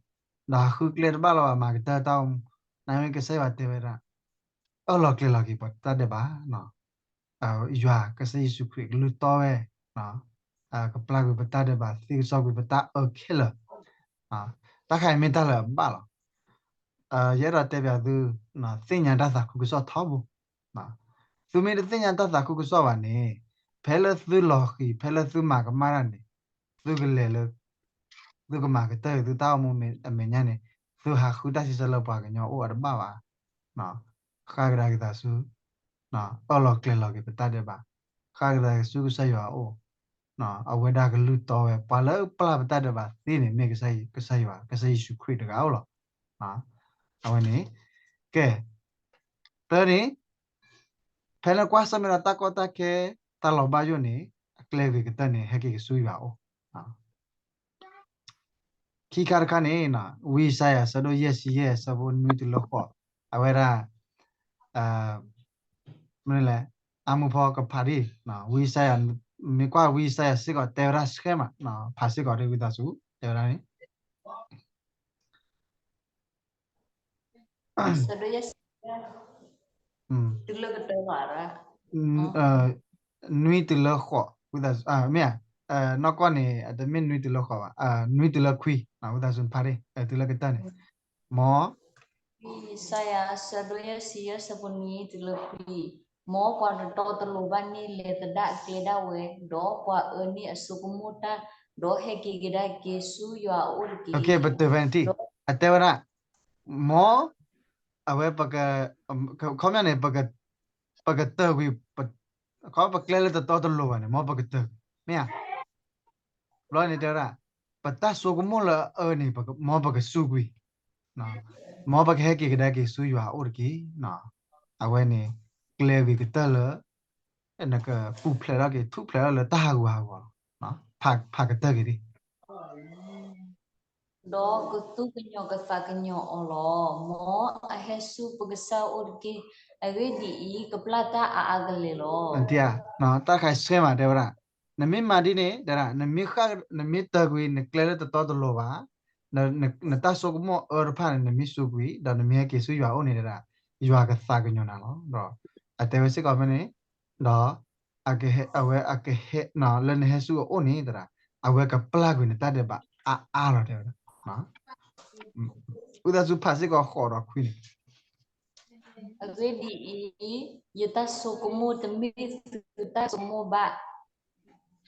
ဟးဃုကျဲတဘၣ်လီၤဘၣ် မၤကတၢၢ်တၢ်အိၣ်မူ, နမ့ၢ်ကစၢ်ယွၤတဲဝဲဒၣ် အၢၣ်လီၤကျဲၤလီၤက့ၤပတၢ်ဒဲးဘး, ယွၤကစၢ်ယ့ၣ်ၡူးခရံာ်ကလုၢ်တီဝဲ, ကပျၢ်ကွံာ်ပတၢ်ဒဲးဘး သ့ကစီကွံာ်ပတၢ်အၢခဲလၢာ်, တၢ်ခါအံၤမ့ၢ်တၢ်လၢအဘၣ်လီၤ. ယအဲၣ်ဒိးတဲပၠးသု, သ့ၣ်ညါတၢ်သးခုကစီၣ်ထီဘိ, သုမ့ၢ်တသ့ၣ်ညါတၢ်သးခုကစီၣ်ဘၣ်န့ၣ်, ဖဲလၢသုလီၤဃံၤ ဖဲလၢသုမၤကမၣ်တၢ်န့ၣ်, သုကလဲၤလၢ သုကမၤကတၢၢ်သုတၢ်အိၣ်မူအမဲာ်ညါန့ၣ်, သုဟးဃုတၢ်စံးဆၢလၢပှၤကညီအိၣ်အတဘၣ်ဘၣ်, ဃၣ်ကဒါက့ၤသးဆူ, အၢၣ်လီၤကျဲၤလီၤက့ၤပတၢ်ဒဲးဘး, ဃၣ်ကဒါက့ၤဆူကစၢ်ယွၤအအိၣ်, အဝဲဒၣ်ကလုၢ်တီဝဲ ပှၤလၢပျၢ်ပတၢ်ဒဲးဘးသ့န့ၣ် မ့ၢ်ကစၢ်ယွၤ ကစၢ်ယ့ၣ်ၡူးခရံာ်တဂၤအိၣ်လီၤ. အဝဲန့ၣ်, ကဲ, သၢန့ၣ်, ဖဲလၢကွၢ်ဆၢၣ်မဲာ်ဒီးတၢ်ကီတၢ်ခဲ, တၢ်လီၤဘၣ်ယိၣ်န့ၣ်, အကျဲဂ့ၤကတၢၢ်န့ၣ် ဟဲက့ၤကဆူယွၤအအိၣ် ခံခါတခါန့ၣ်, ဝံယၡါယၤ ဆၢဒိၣ်ယဲၢ်ဆံယဲၢ် ဆၢဖိနွံတုၤလၢဃိး, အဝဲဒၣ်, မနုၤလဲၣ်, အါမူဖီကဖးဒ်, ဝံယၡါယၤ, မ့ၢ်ကွၢ်ဝံယၡါယၤစ့ၢ်ကီးတဲဝဲဒၣ်ဆှဲမး, ဖးစ့ၢ်ကီးဒ်ဝံသးစူၤ တဲဝဲဒၣ်န့ၣ် နွံတုၤလၢဃိး, မ့ၢ်ဧါ, နီၢ်ကီၢ်န့ၣ် အတမ့ၢ်နွံတုၤလၢဃိးဘၣ်, နွံတုၤလၢခွံ, ဝံသးစူၤဖးဒ်, တုၤလၢကတၢၢ်န့ၣ်, မ် ဝံယၡါယၤ ဆၢဒိၣ်ယဲၢ်ဆံယဲၢ် ဆၢဖိနွံတုၤလၢခွံ, မ်ပှၤတတီတလိၤဘၣ်န့ၣ် လဲၤသဒၣ်အကျဲဒၣ်ဝဲ, ဒီးပှၤအၢန့ၣ်အဆိကမိၣ်တၢ်, ဒီးဟဲက့ၤကဒါက့ၤဆူယွၤအအိၣ်တက့ၢ်. ပတုာ်ဖဲန့ၣ်ထံၣ်, အတဲဝဲဒၣ်, မ် အဝဲ ခီပညီန့ၣ် ပကတၢၢ်ကွံာ်, ခီပကျဲလၢတတီတလိၤဘၣ်န့ၣ် မ်ပကတၢၢ်ကွံာ်, မ့ၢ်ဧါ. ဘျီန့ၣ်တဲဝဲဒၣ်, ပတၢ်ဆိကမိၣ်လၢအအၢန့ၣ် မ်ပကစူးကွံာ်, မ်ပကဟဲက့ၤကဒါက့ၤဆူယွၤအအိၣ်တက့ၢ်. အဝဲန့ၣ် ကျဲဂ့ၤကတၢၢ်လၢ နကပူၤဖျဲးထီၣ်က့ၤ ထူၣ်ဖျဲးထီၣ်လၢတၢ်ဟးဂူာ်ဟးဂီၤလီၤ. ဖးကတၢၢ်က့ၤဒ် ဒီးကသူၣ်ကညီၤကသးကညီၤအီၤလီၤ. မ်အဟဲဆူပကစၢ်အအိၣ်တက့ၢ်. အဂ့ၢ်ဒ်အံၤ, ကပျၢ်တၢ်အါအါကလဲာ်လီၤ. တၢ်တခါဆှဲမးတဲဝဲဒၣ်, နမ့ၢ်မၤဒ်န့ၣ် တဲဒၣ်, နမ့ၢ်တၢၢ်ကွံာ် နကျဲလၢတတီတလိၤဘၣ်, နတၢ်ဆိကမိၣ်အၢတဖၣ်န့ၣ် နမ့ၢ်စူးကွံာ် ဒီးနမ့ၢ်ဟဲက့ၤဆူယွၤအအိၣ်န့ၣ်တဲဒၣ်, ယွၤကသးကညီၤနၤလီၤ. ဒီး အတဲဝဲစ့ၢ်ကီးဖဲန့ၣ်, ဒီး အကဟဲ အဝဲအကဟဲ လၢနဟဲဆူအအိၣ်န့ၣ်သရၣ်, အဝဲကပျၢ်ကွံာ်နတၢ်ဒဲးဘးအါအါလီၤတဲဝဲဒၣ်. ဝံသးစူၤဖးစ့ၢ်ကီးဃိးဒီးခွံန့ၣ်. အဂ့ၢ်ဒ်အံၤ, ယတၢ်ဆိကမိၣ်တမ့ၢ်သုတၢ်ဆိကမိၣ်ဘၣ်,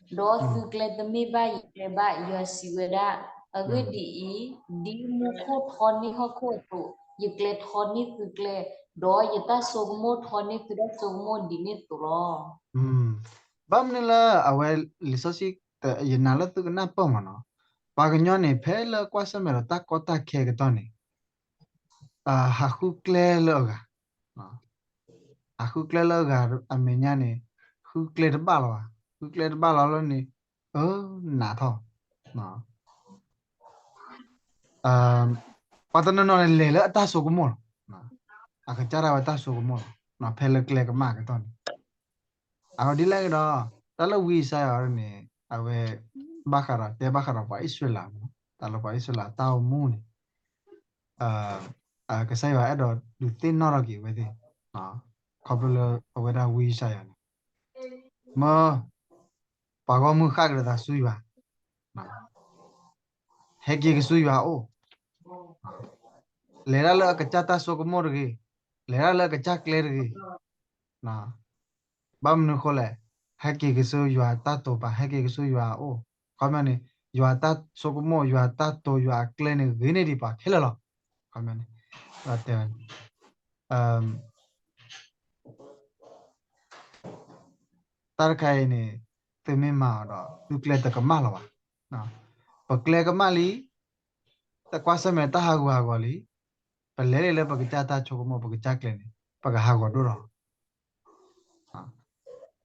ဒီးသုကျဲတမ့ၢ်ဘၣ်ယကျဲဘၣ်, ယွၤစံးဝဲဒၣ်. အဂ့ၢ်ဒ်အံၤ, ဒ်မူခိၣ်ထီန့ၢ်ဟီၣ်ခိၣ်အသိး, ယကျဲထီန့ၢ်သုကျဲ, ဒီးယတၢ်ဆိကမိၣ်ထီန့ၢ်သုတၢ်ဆိကမိၣ်ဒ်န့ၣ်အသိးလီၤ. ဘၣ်မနုၤလၢအဝဲလံာ်စီဆှံ ယနာ်လၢသုကနၢ်ပၢၢ်မးနီၤ, ပှၤကညီန့ၣ်ဖဲလၢကွၢ်ဆၢၣ်မဲာ်ဒီးတၢ်ကီတၢ်ခဲကတီၢ်န့ၣ် ဟးဃုကျဲလၢအဂၤ, ဟးဃုကျဲလၢအဂၤအမဲာ်ညါန့ၣ်, ဃုကျဲတဘၣ်လီၤဘၣ်, ဃုကျဲတဘၣ်လီၤလၢန့ၣ်, အၢ နးထီၣ်, ပှၤတနီၤနီၤန့ၣ်လဲၤလၢအတၢ်ဆိကမိၣ်လီၤ, အကစၢ်ဒၣ်ဝဲတၢ်ဆိကမိၣ်လီၤ, ဖဲလၢကျဲကမၣ်ကတီၢ်န့ၣ် အဒ်လဲၣ်ကဒီး, တၢ်လၢဝံယၡါယၤန့ၣ် အဝဲ ဘၣ်ဃးဒီးတဲဘၣ်ဃးဒီးပှၤအံၣ်စရ့လး, တၢ်လၢပှၤအံၣ်စရ့လးတၢ်အိၣ်မူန့ၣ်, ကစၢ်ယွၤအဲၣ်ဒိးဒုးသ့ၣ်နီၣ်ထီၣ်က့ၤအဝဲသ့ၣ်, ခီဖျိလၢအဝဲဒၣ်ဝံယၡါယၤန့ၣ်, မၢ ပှၤဂီၢ်မုၢ်ဃၣ်က့ၤဒီးသးဆူယွၤ ဟဲက့ၤကဆူယွၤအအိၣ်, လဲၤတၢ်လၢအကစၢ်တၢ်ဆိကမိၣ်တဂ့ၤ, လဲၤတၢ်လၢအကစၢ်ကျဲတဂ့ၤ, ဘၣ်မနုၤဃိလဲၣ်, ဟဲက့ၤကဆူယွၤတၢ်တိာ်ပာ်, ဟဲက့ၤကဆူယွၤအအိၣ်, ခီပညီန့ၣ် ယွၤတၢ်ဆိကမိၣ်, ယွၤတၢ်တိာ်, ယွၤအကျဲန့ၣ် ဂ့ၤန့ၢ်ဒံးပှၤခဲလၢာ်လီၤ. ခီပညီန့ၣ် တဲဝဲ တၢ်တခါအံၤန့ၣ် သုမ့ၢ်မၤအီၤဒီး သုကျဲတကမၣ်လီၤဘၣ်. ပကျဲကမၣ်လံ, တကွၢ်ဆၢၣ်မဲာ်တၢ်ဟးဂူာ်ဟးဂီၤလံ, ပလဲၤလံလၢပကစၢ်တၢ်ဆိကမိၣ် ပကစၢ်ကျဲန့ၣ် ပကဟးဂီၤဒိၣ်လီၤ.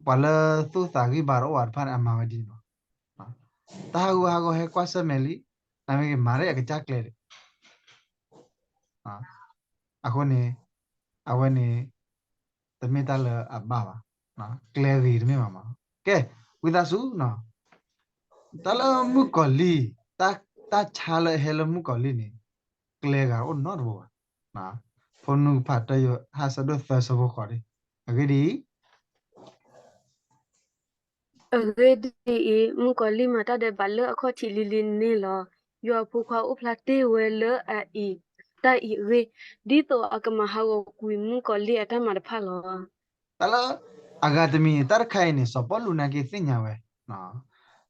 ပှၤလၢသူၣ်သးဂံၢ်ဘါတအိၣ်ဘၣ်တဖၣ်န့ၣ် အမၤဝဲဒ်န့ၣ်လီၤ. တၢ်ဟးဂူာ်ဟးဂီၤဟဲကွၢ်ဆၢၣ်မဲာ်လံ, နမ့ၢ်က့ၤမၤရဲၣ်အကစၢ်ကျဲဒီး အဃိန့ၣ် အဝဲန့ၣ် တမ့ၢ်တၢ်လၢအဘၣ်ဘၣ်, ကျဲဂ့ၤတမ့ၢ်ဘၣ်မး. ကဲ, ဝံသးစူၤ, တၢ်လၢမုၣ်ကီၤလံၢ်, တၢ်ဆါလၢအဟဲလၢမုၣ်ကီၤလံၢ်န့ၣ် ကျဲဂၤတအိၣ်နီတဘိဘၣ်. ဖိနူဖးတၢယိၤဟၣ်ဆၢဒိၣ်သၢဆၢဖိဃိးန့ၣ်, အဂ့ၢ်ဒ်အံၤ အဂ့ၢ်ဒ်အံၤ, မုၣ်ကီၤလံၢ်မၤတၢ်ဒဲးဘးလၢအခီၣ်ထံးလံၤလံၤန့ၣ်လီၤ. ယွၤအဖိခွါအိၣ်ဖျါတ့ၢ်ဝဲလၢအအံၤ, တၢ်အံၤအဂ့ၢ်, ဒ်သိးအကမၤဟးဂီၤကွံာ်မုၣ်ကီၤလံၢ်အတၢ်မၤတဖၣ်လီၤ. တၢ်လၢအဂၤတမံၤန့ၣ် တၢ်တခါအံၤန့ၣ် စီၤပီလူးနာ်က့သ့ၣ်ညါဝဲ,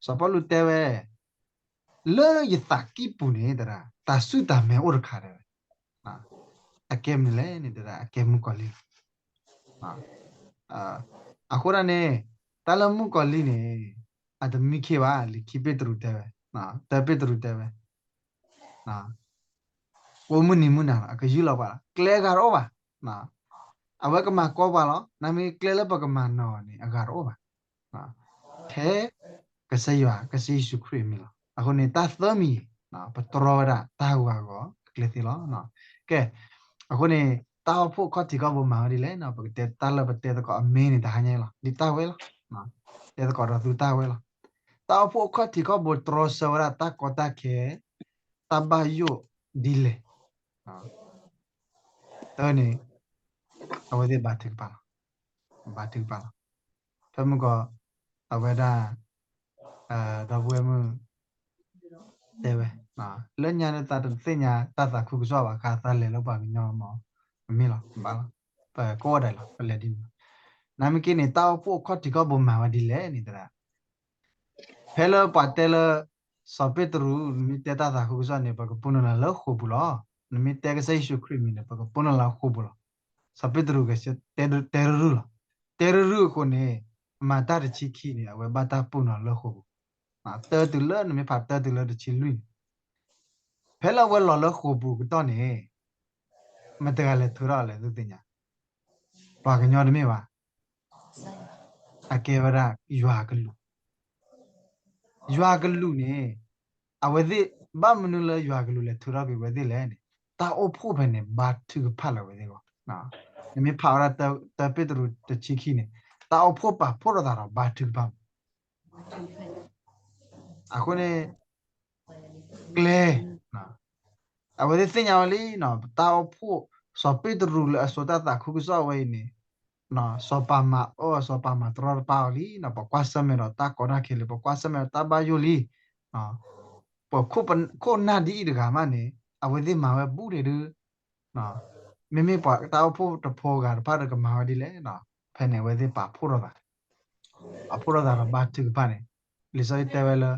စီၤပီလူးတဲဝဲ လၢယသးကံၢ်ပူၤန့ၣ် တဒၣ် တၢ်ဆူၣ်တၢ်မဲာ်အိၣ်တခါတဲဝဲ, အကဲမနုၤလဲၣ်န့ၣ် တဒၣ် အကဲမုၣ်ကီၤလံၢ်လီၤ. အဃိဒၣ်န့ၣ် တၢ်လၢမုၣ်ကီၤလံၢ်န့ၣ် အတမံခ့ဘၣ်, လံာ်ခံပ့းတရူးတဲဝဲ, တၢပ့းတရူးတဲဝဲ, အိၣ်မုၢ်နံၤမုၢ်နၤလီၤ, အကယူၢ်လီၤပှၤလီၤ, ကျဲအဂၤတအိၣ်ဘၣ်. အဝဲကမၤကီပှၤလီၤ, နမ့ၢ်ကျဲလၢပကမၤနီၤန့ၣ် အဂၤတအိၣ်ဘၣ်. ထဲ ကစၢ်ယွၤ ကစၢ်ယ့ၣ်ၡူးခရံာ်အမံၤလီၤ. အဃိန့ၣ် တၢ်သၢမံၤ ပတြီဝဲဒၣ် တၢ်ဟးဂူာ်ဟးဂီၤအကျဲသ့လီၤ. ကဲ, အဃိန့ၣ် တၢ်အိၣ်ဖှိၣ်အခီၣ်ထံးခီၣ်ဘိမၤဝဲဒ်လဲၣ်, ပကတဲတၢ်လၢပတဲသကိးအမ့ၢ်န့ၣ် တဟါညါအံၤလီၤ, ဒ်တၢ်ဝဲလီၤ. တဲသကိးဒီးသုတၢ်ဝဲလီၤ. တၢ်အိၣ်ဖှိၣ်အခီၣ်ထံးခီၣ်ဘိတြီဆၢဝဲဒၣ်တၢ်ကီတၢ်ခဲ, တၢ်ဘၣ်ယိၣ်ဒ်လဲၣ်. တၢ်န့ၣ် အဝဲသ့ၣ်ဘါထုကဖၣ်လီၤ. ဘါထုကဖၣ်လီၤ. ဖဲမုၢ်ကီး အဝဲဒၣ် ဒီပုၢ်ဝဲၢ်မုၣ် တဲဝဲ, လၢညါန့ၣ် သးတသ့ၣ်ညါတၢ်သးခုကစီၣ်ဘၣ်, ခါသးလဲၤလၢပှၤကညီမး, မ့ၢ်လီၤ, ဘၣ်လီၤ, ပကိးဂၤဒဲးလီၤ, ပလဲၤဒ်န့ၣ်လီၤ. နမ့ၢ်က့န့ၣ် တၢ်အိၣ်ဖှိၣ်အခီၣ်ထံးခီၣ်ဘိမၤဝဲဒ်လဲၣ်န့ၣ်တဒၣ် ဖဲလၢပှၤတဲလၢ စီၤပ့းတရူး နမ့ၢ်တဲတၢ်သးခုကစီၣ်န့ၣ် ပကပူၤနုာ်လီၤလၢဃိာ်ပူၤလီၤ. နမ့ၢ်တဲကစၢ်ယ့ၣ်ၡူးခရံာ်မံၤန့ၣ် ပကပူၤနုာ်လီၤဃိာ်ပူၤလီၤ. စီၤပ့းတရူးကတဲတရူၢ်လီၤ. တဲတရူၢ်အဃိန့ၣ် မၤတၢ်တဆံခံန့ၣ် အဝဲဘၣ်တၢ်ပူၤနုာ်လီၤလၢဃိာ်ပူၤ. တၢတုၤလၢ နမ့ၢ်ဖးတၢတုၤလၢတဆံလွံၢ်န့ၣ် ဖဲလၢအဝဲလီၤလၢဃိာ်ပူၤကတီၢ်န့ၣ် မတၤတဂၤလဲၤထုးထီၣ်လဲၣ် သုသ့ၣ်ညါ, ပှၤကညီတမ့ၢ်ဘၣ်, အကဲဝဲဒၣ်ယွၤကလူး. ယွၤကလူးန့ၣ် အဝဲသ့ၣ် ဘၣ်မနုၤလၢယွၤကလူးလဲၤထုးထီၣ်က့ၤဝဲသ့ၣ်လဲၣ်န့ၣ် တၢ်အိၣ်ဖှိၣ်ဖဲန့ၣ် ဘါထုကဖၣ်လၢအဝဲသ့ၣ်အဂီၢ်. နမ့ၢ်ဖးဝဲဒၣ်တၢ တၢပ့းတရူးတဆံခံန့ၣ် တၢ်အိၣ်ဖှိၣ်ပာ်ဖှိၣ်ထီၣ်သးဒီးဘါထုကဖၣ်မး. အဃိန့ၣ် ကျဲ အဝဲသ့ၣ်သ့ၣ်ညါဝဲလံ တၢ်အိၣ်ဖှိၣ် စီၤပ့းတရူးလၢအစိာ်တၢ်သးခုကစီၣ်ဝဲအံၤန့ၣ် စီၤပၤမၤအၢ စီၤပၤမၤတရီတပါအီၤလံ, ပကွၢ်ဆၢၣ်မဲာ်ဒီးတၢ်ကီတၢ်ခဲလံ, ပကွၢ်ဆၢၣ်မဲာ်ဒီးတၢ်ဘၣ်ယိၣ်လံ. ပခိၣ်ပနၢ်ဒ်အံၤတဂၤမးန့ၣ် အဝဲသ့ၣ်မၤဝဲဘူးဒဲးဒုး မ့မ့ၢ်ပှၤတၢ်အိၣ်ဖှိၣ်တဖိဂၤတဖၣ်ဒီးကမၤဝဲဒ်လဲၣ်. ဖဲန့ၣ် အဝဲသ့ၣ်ပာ်ဖှိၣ်ထီၣ်သး, ပာ်ဖှိၣ်ထီၣ်သးဒီးဘါထုကဖၣ်န့ၣ်, လံာ်စီဆှံတဲဝဲလၢ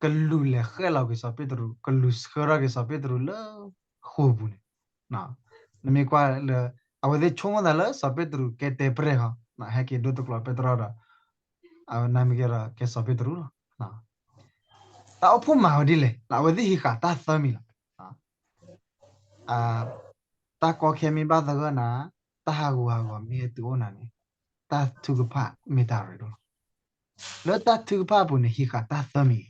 ကလူးလဲၤဃဲၣ်လီၤက့ၤစီၤပ့းတရူး, ကလူးဆှၢထီၣ်က့ၤစီၤပ့းတရူးလၢဃိာ်ပူၤန့ၣ်, နမ့ၢ်ကွၢ်လၢ အဝဲသ့ၣ်ဆိကမိၣ်သးလၢစီၤပ့းတရူးကဲတဲပြဲၢ်ဃီ, ဟဲက့ၤဒိတကျိးပ့းတရူးဒီး အဝဲနမ့ၢ်ကဲဒီးကဲစီၤပ့းတရူးလီၤ. တၢ်အိၣ်ဖှိၣ်မၤဝဲဒ်လဲၣ်, အဝဲသ့ၣ်ဟံးဃာ်တၢ်သၢမံၤလီၤ. တၢ်ကီခဲမ့ၢ်ဘၣ်သဂၢၢ်နၤ, တၢ်ဟးဂူာ်ဟးဂီၤမ့ၢ်ဟဲတုၤအိၣ်နၤန့ၣ်, တၢ်ထုကဖၣ်မ့ၢ်တၢ်ရ့ဒိၣ်လီၤ. လၢတၢ်ထုကဖၣ်အပူၤန့ၣ် ဟံးဃာ်တၢ်သၢမံၤ,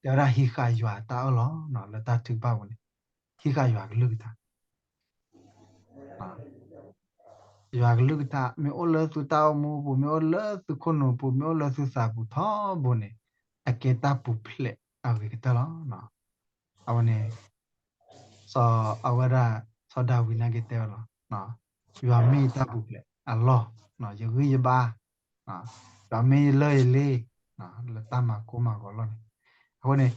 တဲဝဲဒၣ်ဟံးဃာ်ယွၤတၢ်အၢၣ်လီၤ, လၢတၢ်ထုကဖၣ်အပူၤန့ၣ် ဟံးဃာ်ယွၤကလုၢ်ကထါ ယွၤကလုၢ်ကထါ မ့ၢ်အိၣ်လၢသုတၢ်အိၣ်မူအပူၤ, မ့ၢ်အိၣ်လၢသုခိၣ်နူာ်ပူၤ, မ့ၢ်အိၣ်လၢသုသးပူၤထီဘိန့ၣ်, အကဲတၢ်ပူၤဖျဲးအဂ့ၤကတၢၢ်လီၤ. အဝဲန့ၣ် စီၤအဝဲဒၣ် စီၤဒၤဝံးနာ်က့တဲဝဲလီၤ. ယွၤမ့ၢ်ယတၢ်ပူၤဖျဲးအလီၢ်, ယဂံၢ်ယဘါ, ယွၤမ့ၢ်ယလၢၢ်ယလ့, လၢတၢ်မၤကိၢ်မၤဂီၤအလီၢ်န့ၣ်, အဃိန့ၣ်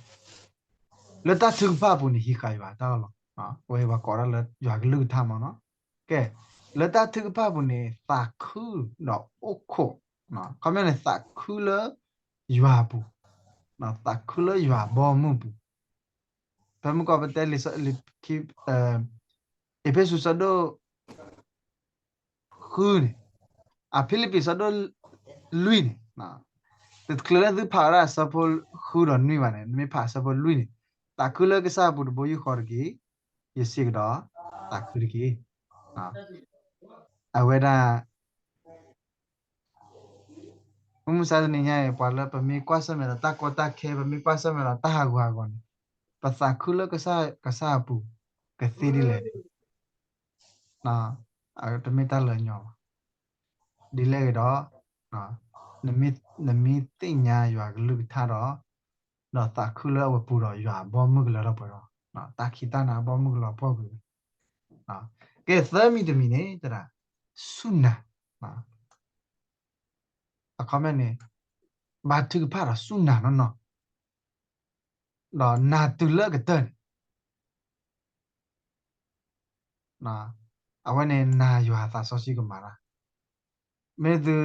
လၢတၢ်ထုကဖၣ်အပူၤန့ၣ် ဟံးဃာ်ယွၤတၢ်အၢၣ်လီၤ, အဝဲပှၤကိးဒၣ်လၢယွၤကလုၢ်ကထါမ့ၢ်နီၤ. ကဲ, လၢတၢ်ထုကဖၣ်အပူၤန့ၣ် သးခုဒီးအိၣ်ခိး, ခီပညီန့ၣ် သးခုလၢယွၤအပူၤ, သးခုလၢယွၤအဘီအမုၢ်အပူၤ, ဖဲမုၢ်ကီၢ်ပတဲလံာ် အ့းဖ့းစူး ဆၢဒိၣ်ဃုန့ၣ်, အဖံလံးပံး ဆၢဒိၣ်လွံၢ်န့ၣ်, တချုးလၢသုဖးဝဲဒၣ်အဆၢဖိဃုဒီးနွံဘၣ်န့ၣ်, နမ့ၢ်ဖးအဆၢဖိလွံၢ်န့ၣ်, သးခုလၢကစၢ်အပူၤတဘိယူၢ်ဃီတက့ၢ်, ယစံးကဒီး, သးခုတက့ၢ်. အဝဲဒၣ် မုၢ်မဆါတနံၤညါအံၤ ပှၤလၢပမ့ၢ်ကွၢ်ဆၢၣ်မဲာ်ဒီးတၢ်ကီတၢ်ခဲ, ပမ့ၢ်ကွၢ်ဆၢၣ်မဲာ်ဒီးတၢ်ဟးဂူာ်ဟးဂီၤန့ၣ်, ပသးခုလၢကစၢ်အပူၤကသ့ဒ်လဲၣ်, တမ့ၢ်တၢ်လၢညီဘၣ်. ဒ်လဲၣ်ဂ့ၤဒီး, နမ့ၢ်သ့ၣ်ညါယွၤကလုၢ်ကထါဒီး, ဒီးသးခုလၢအဝဲပူၤဒီး ယွၤအဘီအမုၢ်ကလၢထီၣ်ပှဲၤထီၣ်, တၢ်ခံးတၢ်နၤအဘီအမုၢ်ကလီၤပှီၢ်ကွံာ်ဝဲ. ကဲသၢမံၤတမံၤန့ၣ် တဒၣ်, စူၢ်နာ်, အခီပညီန့ၣ်, ဘါထုကဖၣ်ဒီးစူၢ်နာ်နီၢ်နီၢ်, ဒီးနာ်တုၤလၢအကတၢၢ်န့ၣ်, အဝဲန့ၣ်နာ်ယွၤအသးစီဆှံကမၤတၢ်. မ့ၢ်သု,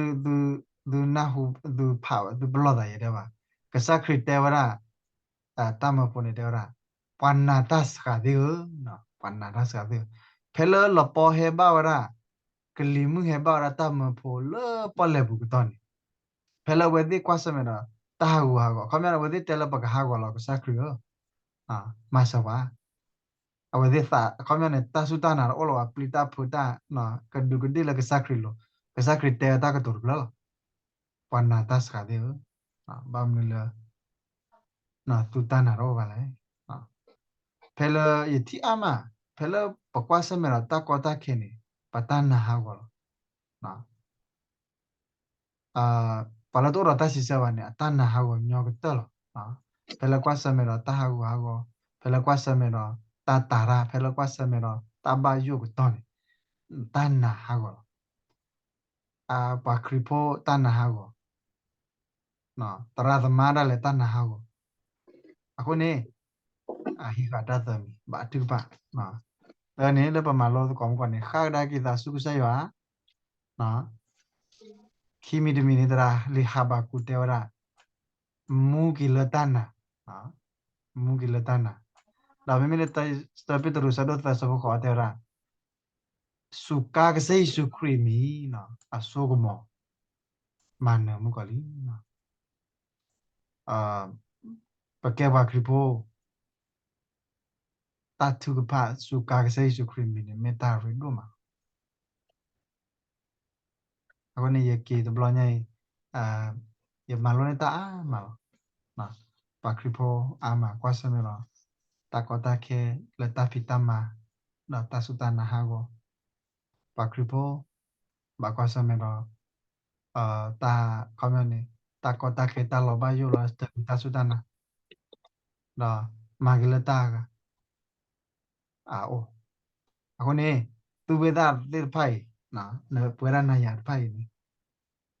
သုနၢ်ဟူ, သုဖးဝဲ, သုပလီၢ်သးယဲတဲဘၣ်, ကစၢ်ခရံာ်တဲဝဲဒၣ်, တၢ်မၢဖိန့ၣ်တဲဝဲဒၣ်, ပှၤနာ်တၢ်စှၤသ့ၣ်ဧၢ, ပှၤနာ်တၢ်စှၤသ့ၣ်ဧၢ, ဖဲလၢလပီဟဲဘၣ်ဝဲဒၣ်, ကလံၤမုၢ်ဟဲဘၣ်ဝဲဒၣ်တၢ်မၢဖိလၢပီၣ်လဲၣ်ပူၤကတီၢ်န့ၣ်, ဖဲလၢအဝဲသ့ၣ်ကွၢ်ဆၢၣ်မဲာ်ဒီးတၢ်ဟးဂူာ်ဟးဂီၤ, အခီပညီန့ၣ် အဝဲသ့ၣ်တဲလၢပကဟးဂီၤလီၤကစၢ်ခရံာ်ဧၢ, မၤစၢၤပှၤ အဝဲသ့ၣ်သး အခီပညီန့ၣ် တၢ်စူၢ်တၢ်နာ်တအိၣ်လၢၤဘၣ်, ပျံၤတၢ်ဖုးတၢ်, ကဒူးကဒ့ၣ်လၢကစၢ်ခရံာ်လိၤ, ကစၢ်ခရံာ်တဲဝဲတၢ်ကတိၤတဖျၢၣ်လီၤ. ပှၤနာ်တၢ်စှၤသ့ၣ်ဧၢ, ဘၣ်မနုၤလၢ သုတၢ်နာ်တအိၣ်ဘၣ်လဲၣ်. ဖဲလၢယထံၣ်အါမး, ဖဲလၢပကွၢ်ဆၢၣ်မဲာ်ဒီးတၢ်ကီတၢ်ခဲန့ၣ်, ပတၢ်နာ်ဟးဂီၤလီၤ. ပှၤလၢတအိၣ်ဒီးတၢ်စံးဆၢဘၣ်န့ၣ် အတၢ်နာ်ဟးဂီၤညီကတၢၢ်လီၤ. ဖဲလၢကွၢ်ဆၢၣ်မဲာ်ဒီးတၢ်ဟးဂူာ်ဟးဂီၤ, ဖဲလၢကွၢ်ဆၢၣ်မဲာ်ဒီးတၢ်တာ်တၢ်, ဖဲလၢကွၢ်ဆၢၣ်မဲာ်ဒီးတၢ်ဘၣ်ယိၣ်ကတီၢ်န့ၣ်, တၢ်နာ်ဟးဂီၤလီၤ. ပှၤခရံာ်ဖိတၢ်နာ်ဟးဂီၤ, သရၣ်သမါဒၣ်လဲာ်တၢ်နာ်ဟးဂီၤ, အဃိန့ၣ် အဟံးဃာ်တၢ်သၢမံၤ ဘါထုကဖၣ်, တၢ်န့ၣ်လၢပမၤလိသကိးမုၢ်ကီၢ်န့ၣ် ဃၣ်ကဒါက့ၤသးဆူကစၢ်ယွၤ, ခံမံၤတမံၤန့ၣ် သရၣ်လံာ်ဟးဘးကူးတဲဝဲဒၣ်, မူက့ၤလၢတၢ်နာ်, မူက့ၤလၢတၢ်နာ်, ဒီးမ့မ့ၢ်လၢ တၢပ့းတရူး ဆၢဒိၣ်သၢ ဆၢဖိဃိးတဲဝဲဒၣ်, စူးကါကစၢ်ယ့ၣ်ၡူးခရံာ်အမံၤ, အစိကမီၤ မၤနၢၤမုၢ်ကီၢ်လံ. ပကဲပှၤခရံာ်ဖိ, တၢ်ထုကဖၣ်စူးကါကစၢ်ယ့ၣ်ၡူးခရံာ်အမံၤန့ၣ် မ့ၢ်တၢ်ရ့ဒိၣ်မးလီၤ. အဃိန့ၣ် ယက့ၤတဘျီညါအံၤ, ယမၤလိန့ၢ်တၢ်အါမးလီၤ. ပှၤခရံာ်ဖိအါမး ကွၢ်ဆၢၣ်မဲာ်ဒီး တၢ်ကီတၢ်ခဲလၢတၢ်ဖံးတၢ်မၤ, ဒီးတၢ်စူၢ်တၢ်နာ်ဟးဂီၤ, ပှၤခရံာ်ဖိ ဘၣ်ကွၢ်ဆၢၣ်မဲာ်ဒီး တၢ်ခီပညီန့ၣ် တၢ်ကီတၢ်ခဲတၢ်လီၤဘၣ်ယိၣ်လီၤ တၢ်စူၢ်တၢ်နာ်, ဒီးမၤက့ၤလၢတၢ်အဂၤ အအိၣ်. အဃိန့ၣ် သုဝဲဒၣ်သ့ၣ်တဖၣ်အံၤ ပဝဲဒၣ်နၤယၤတဖၣ်အံၤန့ၣ်,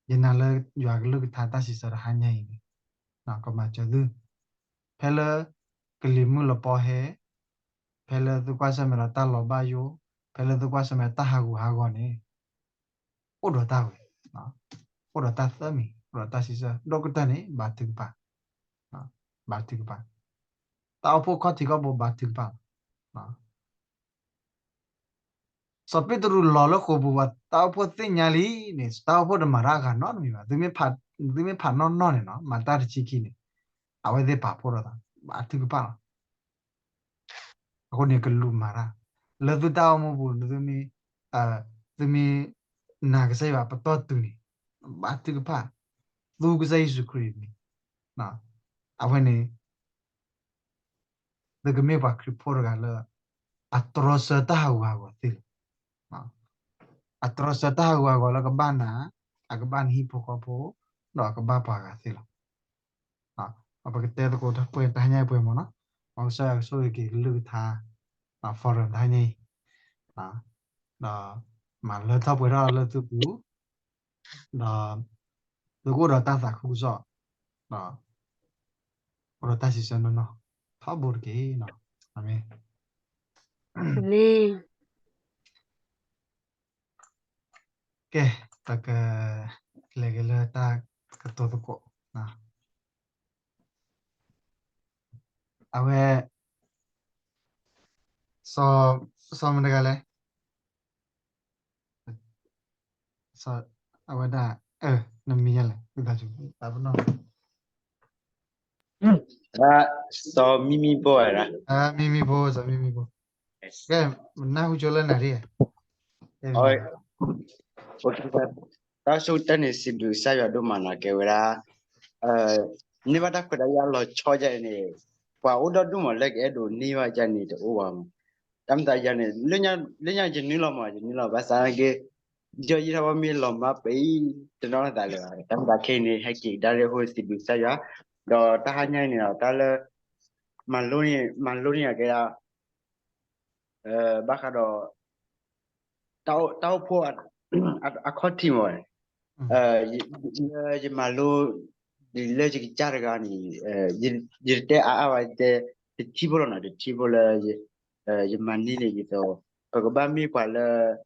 ယနာ်လၢယွၤကလုၢ်ကထါတၢ်စံးဆၢတဟါညါအံၤန့ၣ်, ကမၤစၢၤသု, ဖဲလၢ ကလံၤမုၢ်လီၤပီဟဲ, ဖဲလၢသုကွၢ်ဆၢၣ်မဲာ်ဒီးတၢ်လီၤဘၣ်ယိၣ်, ဖဲလၢသုကွၢ်ဆၢၣ်မဲာ်တၢ်ဟးဂူာ်ဟးဂီၤန့ၣ်, အိၣ်ဒီးတၢ်ဝဲ, အိၣ်ဒီးတၢ်သၢမံၤ, အိၣ်ဒီးတၢ်စံးဆၢ ဒီးကတၢၢ်န့ၣ် ဘါထုကဖၣ်, ဘါထုကဖၣ်, တၢ်အိၣ်ဖှိၣ်ခီၣ်ထံးခီၣ်ဘိဘါထုကဖၣ်လီၤ. စီၤပ့းတရူးလီၤလၢဃိာ်ပူၤ ပှၤတၢ်အိၣ်ဖှိၣ်သ့ၣ်ညါလံန့ၣ် တၢ်အိၣ်ဖှိၣ်တမၤတၢ်အဂၤနီတမံၤဘၣ်. သုမ့ၢ်ဖးနီၢ်နီၢ်န့ၣ်နီၤ မၤတၢ်တဆံခံန့ၣ်, အဝဲသ့ၣ်ပာ်ဖှိၣ်ဒီးသး ဘါထုကဖၣ်လီၤ. အဃိန့ၣ်ကလူးမၤတၢ်, လၢသုတၢ်အိၣ်မူပူၤ သုမ့ၢ်နာ်ကစၢ်ယွၤပတီၢ်တုၤန့ၣ်, ဘါထုကဖၣ်, သူကစၢ်ယ့ၣ်ၡူးခရံာ်အမံၤ, အဝဲန့ၣ် သုကမ့ၢ်ပှၤခရံာ်ဖိတဂၤလၢ အတြီဆၢတၢ်ဟးဂူာ်ဟးဂီၤသ့လီၤ. အတြီဆၢတၢ်ဟးဂူာ်ဟးဂီၤလၢကဘၣ်နၤ, အကဘၣ်နဟံၣ်ဖိဃီဖိ, ဒီးအကဘၣ်ပှၤဂၤသ့လီၤ. ပကတဲသကိးတၢ်ပှဲၤတဟါညါပှဲၤမ့ၢ်နီၤ, မ်ကစၢ်ယွၤကဆိၣ်ဂ့ၤက့ၤကလုၢ်ကထါ forum တဟါညါအံၤ, ဒီးမၤလၢထီၣ်ပှဲၤထီၣ်လၢသုပူၤ, ဒီး သုကအိၣ်ဒီးတၢ်သးခုကစီၣ်, ဒီး အိၣ်ဒီးတၢ်စံးဆၢနီၢ်နီၢ် ထီဘိတက့ၢ်. အၤမ့ၣ်. ကဲ, ပကလဲၤက့ၤလၢတၢ်ကတိၤသကိး, အဝဲ စီၤမတၤတဂၤလဲၣ်. အဝဲဒၣ်, နမံၤယၤလဲၣ်, ဝံသးစူၤတၢ်ပနီၣ်, စီၤမံမံဘိ, မံမံဘိ, စီၤမံမံဘိ, ကဲ, နၢ်ဟူကၠိလၢနၤဒ်, တၢ်ဆိကတၢၢ်န့ၣ် စံးဘျုးကစၢ်ယွၤဒိၣ်မးနီၤ, ကဲဝဲဒၣ် န့ၢ်ဘၣ်တၢ်ခွဲးတၢ်ယာ်လီၤဆီဒ်အံၤန့ၣ်, ပှၤအိၣ်ဒီဒူၣ်မးလၢကအဲၣ်ဒိးန့ၢ်ဘၣ်ဒ်န့ၣ်တအိၣ်ဘၣ်မး, တၢ်မတၤယၤန့ၣ် လၢညါယနုာ်လီၤမး, ယနုာ်လီၤဘၣ်ဆၣ်နာ်က့, ယီယံထီၣ်ဘၣ်မ့ၢ်လီၤမၢ်ပအံၤ တနီၤသးလၢၤဘၣ်, တၢ်မတၤခဲအံၤန့ၣ် ဟဲက့ၤကဒါလၢအဃိ စံးဘျုးကစၢ်ယွၤ, ဒီးတၢ်ဟါညါအံၤန့ၣ်ဒီး တၢ်လၢ မၤလိန့ၢ်ယၤကဲဒၣ် ဘၣ်ဃးဒီး တၢ်အိၣ်ဖှိၣ်အခီၣ်ထံးမး, လၢယမၤလိ ဒ်လၢယကစၢ်တဂၤန့ၣ်, ယတတဲအါအါဘၣ်, ယတဲ တထံၣ်ဖိလီၤနီၤ, တထံၣ်ဖိလၢ ယမၤန့ၢ်န့ၣ်ဒ်သိး ပကဘၣ်မ့ၢ်ပှၤလၢ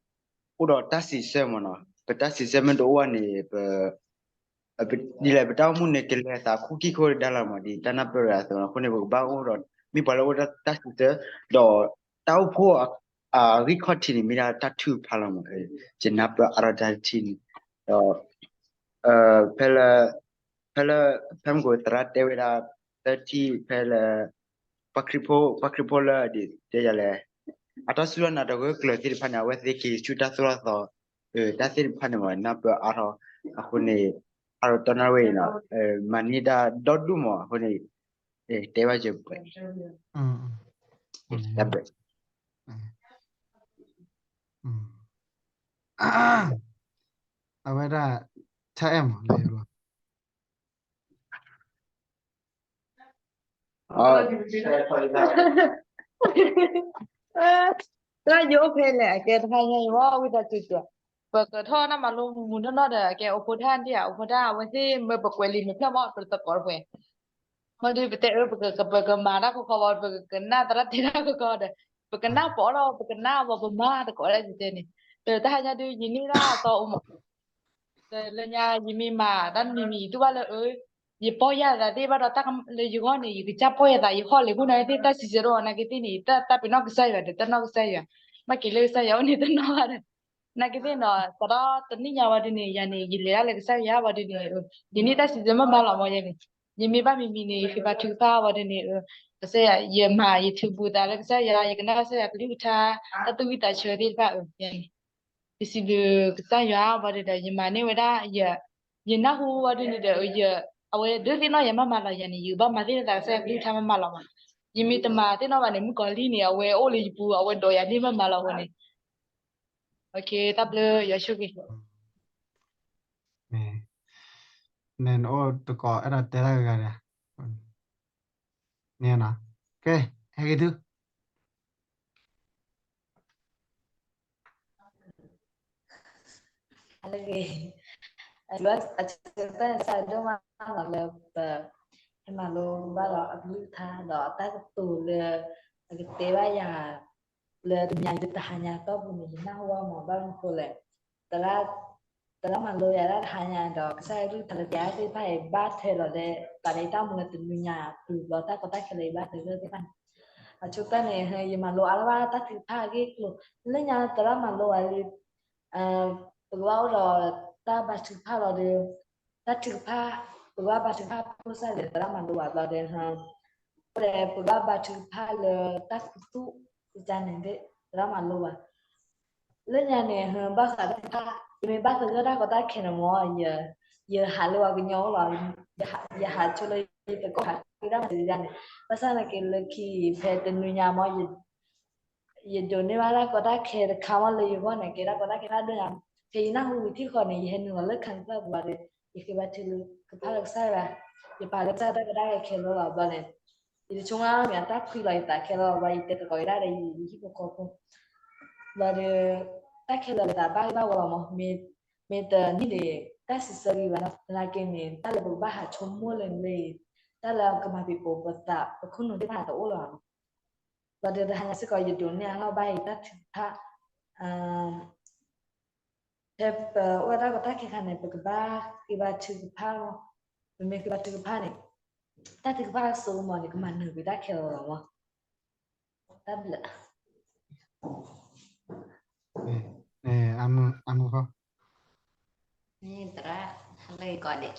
အိၣ်ဒီးတၢ်စံးဆၢမးနီၤ, ပတၢ်စံးဆၢမ့ၢ်တအိၣ်ဘၣ်န့ၣ် ပ ဒ်လဲၣ် ပတၢ်အိၣ်မူန့ၣ် ကလဲၤသးခိၣ်ခံခိၣ်ဒၣ်လီၤမး, ဒ်တၢ်နၢ်ပၢၢ်တဂၤအသိး, အဃိန့ၣ် ပကဘၣ်အိၣ်ဒီး မ့ၢ်ပှၤလၢအိၣ်ဒီးတၢ်စံးဆၢ, ဒီးတၢ်အိၣ်ဖှိၣ်အဂံၢ်ခီၣ်ထံးန့ၣ် မ့ၢ်ဒၣ်တၢ်ထုကဖၣ်လီၤမး, ယနၢ်ပၢၢ်အါထီၣ်တၢ်တထံၣ်န့ၣ်, ဒီး ဖဲလၢ ဖဲလၢ ဖဲမုၢ်ကီးသရၣ်တဲဝဲဒၣ် သၢထံၣ်ဖဲလၢ ပှၤခရံာ်ဖိ ပှၤခရံာ်ဖိလၢဒ်တဲယၤလဲၣ်, အတၢ်စူၢ်တၢ်နာ်တဂၢၢ်ကျၢၤသ့ၣ်တဖၣ်န့ၣ် အဝဲသ့ၣ်က့ၤဆူတၢ်သိၣ်တၢ်သီ, တၢ်သ့ၣ်တဖၣ်န့ၣ်မး နၢ်ပၢၢ်အါထီၣ်, အဃိန့ၣ် အါထီၣ်တီနၢ်ဝဲအံၤနီၤ, မၤန့ၢ်တၢ်ဒီဒူၣ်မး အဃိန့ၣ် တဲဘၣ်စၢၤပှဲၤ, တၢ်ဘျုး အဝဲဒၣ် ထၢအဲၣ်မး လဲၤဘျီ တၢ်ယိဖဲလဲၣ် အကဲတဟါညါအံၤဝဲ ဝံသးစူၤစၢၤ, ပကထီၣ်နၢ်မၤလိမုာ်မုာ်နီၢ်နီၢ်ဒီး အကဲအိၣ်ဖှိၣ်တၢ်ဒ်ဧါ, အိၣ်ဖှိၣ်တၢ် အဝဲသ့ၣ်မ့ၢ်ပကွဲးလံာ်မ့ၢ်ဖျၢၣ်မး ပတသကိးတပှဲၤ, မ့ၢ်ဒ်ပတဲအၢ ပကမၤတၢ်ကီကီဘၣ် ပကကနၣ်သရၣ်တဲတၢ်ကီကီဒီး ပကနၣ်ပအီၣ်လီၤ ပကနၣ်အဝဲပမၤတကိးဒၣ်တဲန့ၣ်, တၢ်ဟါညါဒုး ယန့ၢ်ဒၣ်အသီအိၣ်မး လၢညါ ယမ့ၢ်မၤတၢ်တမံၤမံၤ ယတူၢ်ဘၣ်လၢ ယပီၢ်ယၢ်သးသ့ၣ်ဘၣ်ဒီးတၢ်လၢယဂီၢ်န့ၣ် ယကစၢ်ပီၢ်ယၢ်သး ယဟီၣ်လံာ်ပူၤန့ၣ်သ့ၣ် တၢ်စံးဆၢတအိၣ်နာ်က့သ့ၣ်န့ၣ် တၢ်ပ့ၤနီၣ်ကစၢ်ယွၤဒီး တၢ်နီၣ်ကစၢ်ယွၤ, ဘၣ်က့ၤလၢကစၢ်ယွၤအိၣ်န့ၣ် တနီၣ်ဘၣ်ဒီး နာ်က့သ့ၣ်နီၤ စးထီၣ်တနံၣ်ညါဝဲဒ်န့ၣ် ယၤန့ၣ် ယလဲၤတၢ်လၢကစၢ်ယွၤဝဲဒ်န့ၣ် ယန့ၢ်တၢ်စံးဆၢမ့ၢ်ဘၣ်လီၤမးယၤန့ၣ်, ယမ့ၢ်ဘၣ်မံၤမံၤန့ၣ် ယဃ့ဘါထုကဖၣ်ဝဲဒ်န့ၣ် ကစၢ်ယွၤ ယမၤ ယထုးဘူးသးလၢကစၢ်ယွၤ ယကနၣ်ကစၢ်ယွၤကလုၢ်ကထါ တၢ်သူၣ်ဝံၣ်သးဆၢသ့ၣ်တဖၣ်အၢ ယၤန့ၣ် ယစံးဘျုးကစၢ်ယွၤ ဘၣ်ဒီး ယမၤန့ၢ်ဝဲဒၣ် ယနၢ်ဟူဘၣ်ဒ်န့ၣ်ဒီး အဝဲဒၢသ့ၣ်နီၣ်ယၤမးမးလီၤ ယၤန့ၣ် ယကဘၣ်မၤသ့ၣ်နီၣ်သးကစၢ်ယွၤကလုၢ်ကထါမးမးလီၤမး, ယမ့ၢ်တမၤသ့ၣ်နီၣ်ဘၣ်န့ၣ် မုၣ်ကီၤလံၢ်န့ၣ် အဝဲအိၣ်လၢယပူၤ အဝဲဒိးယၤန့ၢ်မးမးလီၤအဃိန့ၣ် တၢ်ဘျုး ယွၤဆိၣ်ဂ့ၤ နအိၣ်တကိးအဲၣ်ဒိးတဲတၢ်ဂၤဂၤဒီး န့ၣ်နီၤ ကဲ ဟဲက့ၤသု တၢ်ဘျုး လၢဂ့ၤ, အဆၢကတီၢ်န့ၣ် ကစၢ်ယွၤဒိၣ်မးလီၤလၢပ ဟဲမၤလိဘၣ်ဒီးအကလုၢ်ကထါ ဒီးအတၢ်ကတိၤလၢ အကတဲဘၣ်ယၤ လၢတနံၤညါအံၤ တဟါညါအတီၢ်ပူၤန့ၣ် ယနၢ်ဟူဘၣ်မး ဘၣ်မနုၤဃိလဲၣ်, သရၣ် သရၣ်မၤလိယၤဒၣ်တဟါညါဒီး ကစၢ်ယွၤကလုၢ်ကထါလၢပျၢ်သ့ၣ်တဖၣ်အံၤ ဘၣ်ထွဲလီၤလၢ သးဒ်တၢ်မူလၢတနံၤညါအပူၤ ဒီးတၢ်ကီတၢ်ခဲလၢယဘၣ်ထွဲသ့ၣ်တဖၣ်န့ၣ်, အဆိကတၢၢ်န့ၣ် ယမၤလိအါထီၣ်ဘၣ်တၢ်ထုကဖၣ်အဂ့ၢ်အကျိၤ, လၢညါသရၣ်မၤလိဝဲလံ ပကဘၣ်အိၣ်ဒီးတၢ်ဘါထုကဖၣ်လီၤဒီး တၢ်ထုကဖၣ် ပကဘၣ်ဘါထုကဖၣ်ဖိစၢ်လၢသရၣ်မၤလိဘၣ်ဘျီဒီး အိၣ်ဒီး ပကဘၣ်ဘါထုကဖၣ်လၢတၢ်ခူသူၣ် ကန့ၣ်သ့ၣ် သရၣ်မၤလိဘၣ် လၢညါန့ၣ် ဘၣ်ဃးတၢ်ထုကဖၣ် ယမ့ၢ်ဘၣ်သဂၢၢ်တၢ်ကီတၢ်ခဲန့ၣ်မ့ၢ် ယဟးလၢပှၤကညီအိၣ်လီၤ, ယဟးဆိလၢယတကိးဟးဃုတၢ်မၤစၢၤယၤန့ၣ်, ဘၣ်ဆၣ်သနာ်က့လၢခံဖဲတနံၤညါမ့ၢ် ယဒိးန့ၢ်ဘၣ်တၢ်ကီတၢ်ခဲတခါမ့ၢ်လၢယဂီၢ်န့ၣ် ကဲတၢ်ကီတၢ်ခဲဖးဒိၣ်ညါ, ဖဲယနၢ်ဟူဝံၤထံၣ်ဃီန့ၣ် ယဟဲနုာ်လီၤလၢခါသၢပူၤဒီး ယဃ့ဘါထုကဖၣ်လၢကစၢ်ယွၤ, ယပာ်လၢကစၢ်ယွၤတၢ်ကီတၢ်ခဲခဲလၢာ်လီၤဘျီန့ၣ်, ယတဆိကမိၣ်မ့ၢ်အတၢ်ဖှံလီၤယသးခဲလၢာ်ဘျီ ယတဲသကိးကဒါဒီးယဟံၣ်ဖိဃီဖိ ဘျီဒီး တၢ်ခဲလၢာ်လၢသးဘၣ်ဂ့ၢ်ဘၣ်ဝီလီၤမ့ၢ်, မ့ၢ်တနံၣ်ဒီး တၢ်စံးဆၢဂ့ၤဘၣ်နီၤ, သနာ်က့န့ၣ် တၢ်လၢပကဘၣ်ဟးဆိကမိၣ်လၢန့ၣ် တၢ်လၢကမၤပံၤပိာ်ပသး ပခိၣ်နူာ်သ့ၣ်တဖၣ်တအိၣ်လၢၤဘၣ်နီၤ, ဘျီဒီးတဟါညါစ့ၢ်ကီး ယဒိးန့ၢ်အါထီၣ်ဘၣ်အံၤတၢ်ထုကဖၣ် ဖဲပအိၣ်ဝဲတၢ်ကီတၢ်ခဲခါန့ၣ် ပကဘၣ်ဃ့ဘါထုကဖၣ်လီၤ, ပမ့ၢ်ဃ့ဘါထုကဖၣ်န့ၣ် တၢ်ထုကဖၣ်စိကမီၤန့ၣ် ကမၤနၢၤကွံာ်တၢ်ခဲလၢာ်လီၤမ့ၢ်, တၢ်ဘျုး အမုၢ်ဃီ သရၣ် ဟါလၢဂ့ၤကိးဂၤဒဲး,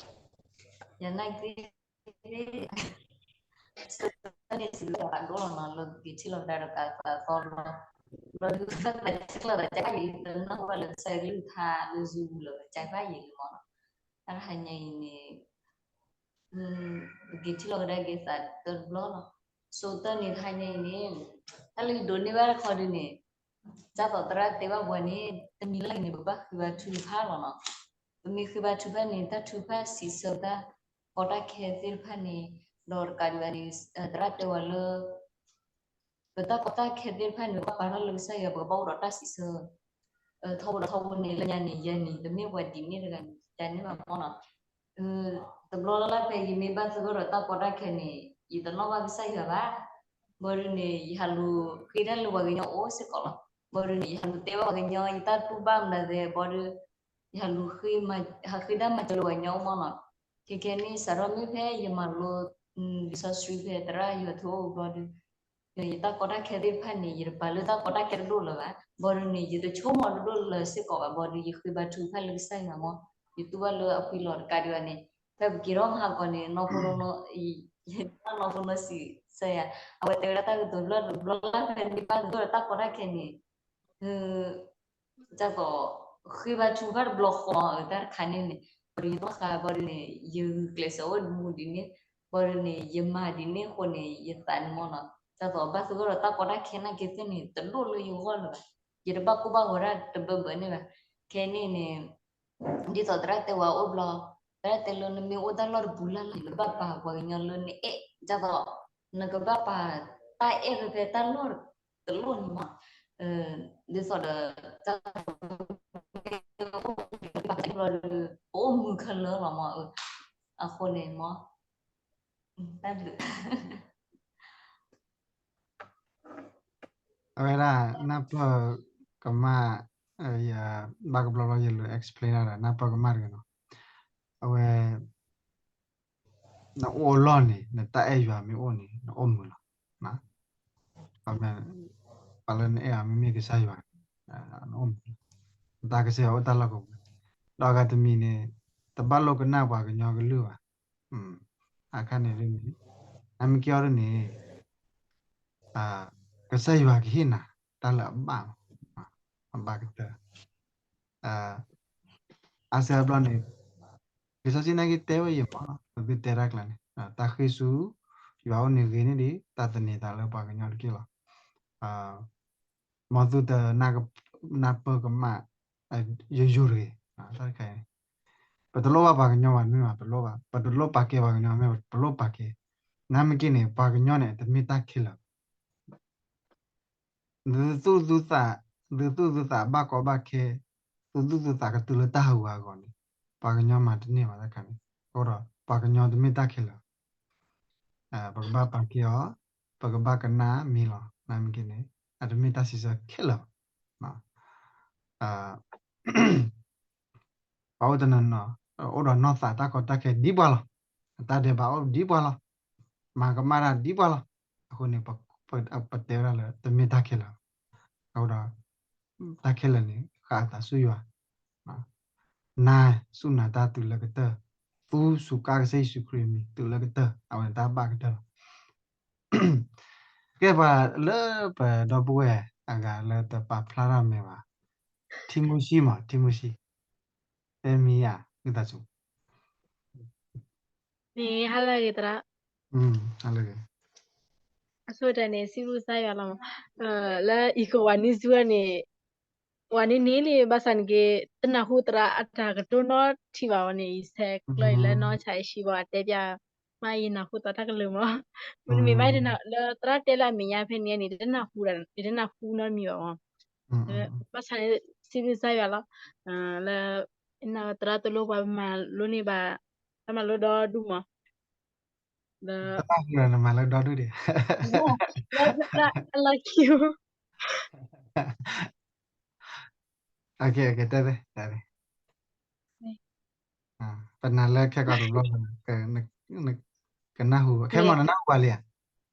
ယနာ်က့ ဆၢကတီၢ်န့ၣ် စံးဘျုးဘၣ်ဒိၣ်လီၤနီၤ လၢကက့ၤထံၣ်လိာ်ကဒါဒီးကးသးသီလီၤ, ဘျီဒုး သးထံၣ်လိာ်သးကါအံၤ တနၢ်ဟူဘၣ်လၢကစၢ်ယွၤကလုၢ်ကထါလၢယူလၢကစၢ်ယွၤယံာ်လံမ့ၢ်နီၤ, တၢ်တဟါညါအံၤန့ၣ် ပက့ၤထံၣ်လိာ်ကဒါက့ၤသးတဘျီလီၤ, ဆၢကတီၢ်န့ၣ်တဟါညါအံၤန့ၣ် တၢ်လၢယဒိးန့ၢ်ဘၣ်တခီဒုးန့ၣ် ဒ်သိးသရၣ်တဲဘၣ်ပှၤန့ၣ် တနံၤလၢ်လၢ်န့ၣ် ပကဘၣ်ဃ့ဘါထုကဖၣ်လီၤနီၤ, ပမ့ၢ်ဃ့ဘါထုကဖၣ်န့ၣ် တၢ်ထုကဖၣ်စံးဆၢတၢ် ကီတၢ်ခဲသ့ၣ်တဖၣ်န့ၣ်, ဒီးတကးဒံးဘၣ်န့ၣ် သရၣ်တဲဝဲလၢ ပတၢ်ကီတၢ်ခဲသ့ၣ်တဖၣ်န့ၣ် ပကဘၣ်ပာ်ထီၣ်လၢကစၢ်ယွၤ ပကဘၣ်အိၣ်ဒီးတၢ်စံးဆၢ ထီဘိဒီးထီဘိန့ၣ် လၢညါန့ၣ် ယၤန့ၣ် တမ့ၢ်ပှၤဒ်န့ၣ်တဂၤန့ၣ် တၢ်န့ၣ်ဘၣ်မ့ၢ်နီၤ, တဘျီလၢ်လၢ်ဖဲယမ့ၢ်ဘၣ်သဂၢၢ်ဒီးတၢ်ကီတၢ်ခဲန့ၣ် ယတနီၣ်ဘၣ်ကစၢ်ယွၤဘၣ်, ဘၣ်ဒုးန့ၣ် ယဟးလူၤဃ့တၢ်လၢပှၤကညီအိၣ်စ့ၢ်ကီးလီၤ, ဘၣ်ဒုးန့ၣ် ယဟးလူၤတဲဘၣ်ပှၤကညီ ယတၢ်တူၢ်ဘၣ်မနုၤသ့ ဘၣ်ဒုး ယဟးလူၤ ဟးဃ့တၢ်မၤစၢၤလၢပှၤကညီအိၣ်မ့ၢ်နီၤ, ခဲခဲန့ၣ် စးထီၣ်မ့ၢ်ဖဲယမၤလိ လံာ်စီဆှံဖဲသရၣ်ယွၤထူအိၣ်ဘျီဒုး ယတၢ်ကီတၢ်ခဲသ့ၣ်တဖၣ်န့ၣ် ယတပာ်လၢတၢ်ကီတၢ်ခဲတဒိၣ်လၢၤဘၣ်, ဘၣ်ဒုးန့ၣ် ယတဆိကမိၣ်တဒိၣ်လၢၤစ့ၢ်ကီးဘၣ်, ဘၣ်ဒုး ယဃ့ဘါထုကဖၣ်လၢကစၢ်ယွၤမ့ၢ်, ယတူၢ်ဘၣ်လၢအဖှံလီၤတကးဒံးဘၣ်န့ၣ်, ဖဲပက့ၤထီၣ်မဟါကီးန့ၣ် နီၢ်ဖိနီၢ် နီၢ်ဖိနီၢ်စံးဆၢယၤ, အဝဲတဲဝဲဒၣ်တၢ်ကတိၤတဘျီတဘျီလၢ်လၢ်ဖဲ မ့ၢ်ဘၣ်သဂၢၢ်ဒီးတၢ်ကီတၢ်ခဲန့ၣ် ဒ်သိး ဃ့ဘါထုကဖၣ်တဘျီဃီ တၢ်တခါန့ၣ်န့ၣ်, ဘၣ်ဒုးယသီၣ်ဃာ်ဘၣ်ဒုးန့ၣ် ယဂုာ်ကျဲးစၢးအိၣ်မူဒ်န့ၣ်, ဘၣ်ဒုးန့ၣ် ယမၤဒ်န့ၣ်အဃိန့ၣ် ယသးန့ၣ်မ့ၢ်နီၤ, ဒ်သိးဘၣ်သဂၢၢ်ဒီးတၢ်ကီတၢ်ခဲနာ်က့သ့ၣ်န့ၣ် တဒိၣ်လၢယဂီၢ်လၢၤဘၣ်, ယတဘၣ်ကိၢ်ဘၣ်ဂီၤဒၣ်တဘၢဘၢန့ၣ်ဘၣ်, ခဲန့ၣ်န့ၣ် ဒ်သိးသရၣ်တဲဝဲအိၣ်ဘျီ, သရၣ်တဲလၢနမ့ၢ်အိၣ်တၢ်လီၢ်တပူၤလၢ်လၢ် နကဘၣ်ပာ်ပှၤကညီလၢနအဲၣ်, ဒ်သိး နကဘၣ်ပာ်တၢ်အဲၣ်ဖဲဖဲတၢ်လီၢ်တလီၢ်န့ၣ်မ့ၢ်, ဒ်သိးဒီး တၢ် ပအိၣ်မုာ်ခဲလၢာ်လီၤမ့ၢ်, အဃိန့ၣ်မ့ၢ် တၢ်ဘျုး အဝဲဒၣ် နၢ်ပၢၢ်ကမၣ်, ယဘၣ်ကဘျီဘျီယလူၤ explain ဒၣ်ဒီး နၢ်ပၢၢ်ကမၣ်တဂ့ၤနီၤ, အဝဲ နအိၣ်အလီၢ်န့ၣ် နတၢ်အဲၣ်ယွၤမ့ၢ်အိၣ်န့ၣ် နအိၣ်မုာ်လီၤ. ပှၤလၢနအဲၣ်အီၤမ့မ့ၢ်ကစၢ်ယွၤန့ၣ် နအိၣ်မုာ်လီၤ. နတၢ်ကစၢ်ယွၤအိၣ်တၢ်လီၢ်ကဝီၤ, ဒီးအဂၤတမံၤန့ၣ် တဘၣ်လိာ်ကနၣ်ပှၤကညီကလုၢ်ဘၣ်. အခါန့ၣ်ဒ်န့ၣ် နမ့ၢ်ကဲအီၤဒ်န့ၣ် ကစၢ်ယွၤကဟ့ၣ်နၤ တၢ်လၢအဘၣ်လီၤ. အဘၣ်ကတၢၢ် အါစဲဘျီန့ၣ် လံာ်စီဆှံနာ်က့တဲဝဲယမး ပသုတဲတၢ်ကျါန့ၣ် တၢ်ဃ့ၢ်ဆူယွၤအိၣ်န့ၣ်ဂ့ၤန့ၢ်ဒံး တၢ်သန့ၤသးလၢပှၤကညီတက့ၢ်လီၤ. မ်သုတနၢ်ပၢၢ်ကမၣ် ယိယိတဂ့ၤ တၢ်တခါအံၤန့ၣ် ပတလိၣ်ဘၣ်ပှၤကညီဘၣ် မ့ၢ်ဘၣ် ပတလိၣ်ဘၣ် ပတလိၣ်ပာ်ကဲပှၤကညီ မ့ၢ်ဘၣ် ပတလိၣ်ပာ်ကဲ နမ့ၢ်က့န့ၣ် ပှၤကညီန့ၣ် တမ့ၢ်တၢ်ခဲလၢာ် သုသူၣ်သုသး သုသူၣ်သုသးဘၣ်ကီဘၣ်ခဲ သူၣ်သူၣ်သးသးကတုၤလၢတၢ်ဟးဂူာ်ဟးဂီၤန့ၣ် ပှၤကညီမၤတန့ၢ်ဘၣ်တခါန့ၣ် အဃိဒီး ပှၤကညီတမ့ၢ်တၢ်ခဲလၢာ် ပကဘၣ်ပာ်ကဲအီၤ, ပကဘၣ်ကနၣ်မ့ၢ်လီၤ. နာ်မ့ၢ်က့န့ၣ် အတမ့ၢ်တၢ်စံးဆၢခဲလၢာ်ဘၣ်. ပှၤအိၣ်တနီၤနီၤ အိၣ်ဒီးနီၢ်သးတၢ်ကီတၢ်ခဲဒ်ပှၤလီၤ. အတၢ်ဒဲးဘးအိၣ်ဒ်ပှၤလီၤ. မၤကမၣ်တၢ်ဒ်ပှၤလီၤ. အဃိန့ၣ် ပတဲဝဲဒၣ်လၢတမ့ၢ်တၢ်ခဲလၢာ်. အဃိဒီး တၢ်ခဲလၢာ်န့ၣ် ဃၣ်အသးဆူယွၤ နၤစူၢ်နာ်တၢ်တုၤလၢကတၢၢ်, သူစူးကါကစၢ်ယ့ၣ်ၡူးခရံာ်အမံၤတုၤလၢကတၢၢ် အဝဲန့ၣ်တၢ်ဘၣ်ကတၢၢ်လီၤ. ကဲပှၤလၢပဒီပုၢ်ဝဲၢ်အဂၤလၢတပာ်ဖျါထီၣ်မဲာ်ဘၣ်, ထံမူဆံမး ထံမူဆံ, တဲမံယၤ ဝံသးစူၤ. မ့ၢ်ဟါလၢအဂ့ၤသရၣ်, ဟါလၢအဂ့ၤ, အဆိကတၢၢ်န့ၣ် စံးဘျုးကစၢ်ယွၤလီၤမး, လၢအံၤကဝၤနံၣ်ဆူန့ၣ် ဝၤနံၣ်န့ၣ်လံ ဘၣ်ဆၣ်န့ၣ်က့ တနၢ်ဟူသရၣ်အတၢ်ကတိၤနီတထံၣ်ဘၣ်ဝဲန့ၣ် ယဆဲးကျၢအံၤလၢနီၢ်ဆါအံၤဆံးဘၣ် တဲပျး မ့ၢ်ယနၢ်ဟူသးတၢ်ကလုၢ်မး, မ့တမ့ၢ်ဘၣ်လၢသရၣ်တဲလၢအမဲာ်ညါဖဲန့ၣ်န့ၣ် ယတနၢ်ဟူနီတမံၤဘၣ်မး, ဘၣ်ဆၣ်န့ၣ် စံးဘျုးကစၢ်ယွၤလီၤ, လၢ သရၣ်တလိၣ်ပှၤမၤလိန့ၢ်ဘၣ်, တၢ်မၤလိဒီဒူၣ်မး, တနၢ်ဟူဒီးနမၤလၢဒီဒူၣ်ဒံး, အလီၢ်ခံ ပနာ်လၢခဲကိာ်တဘျီ ကနၢ်ဟူ ခဲမီၢ်နနၢ်ဟူဘၣ်လံဧါ,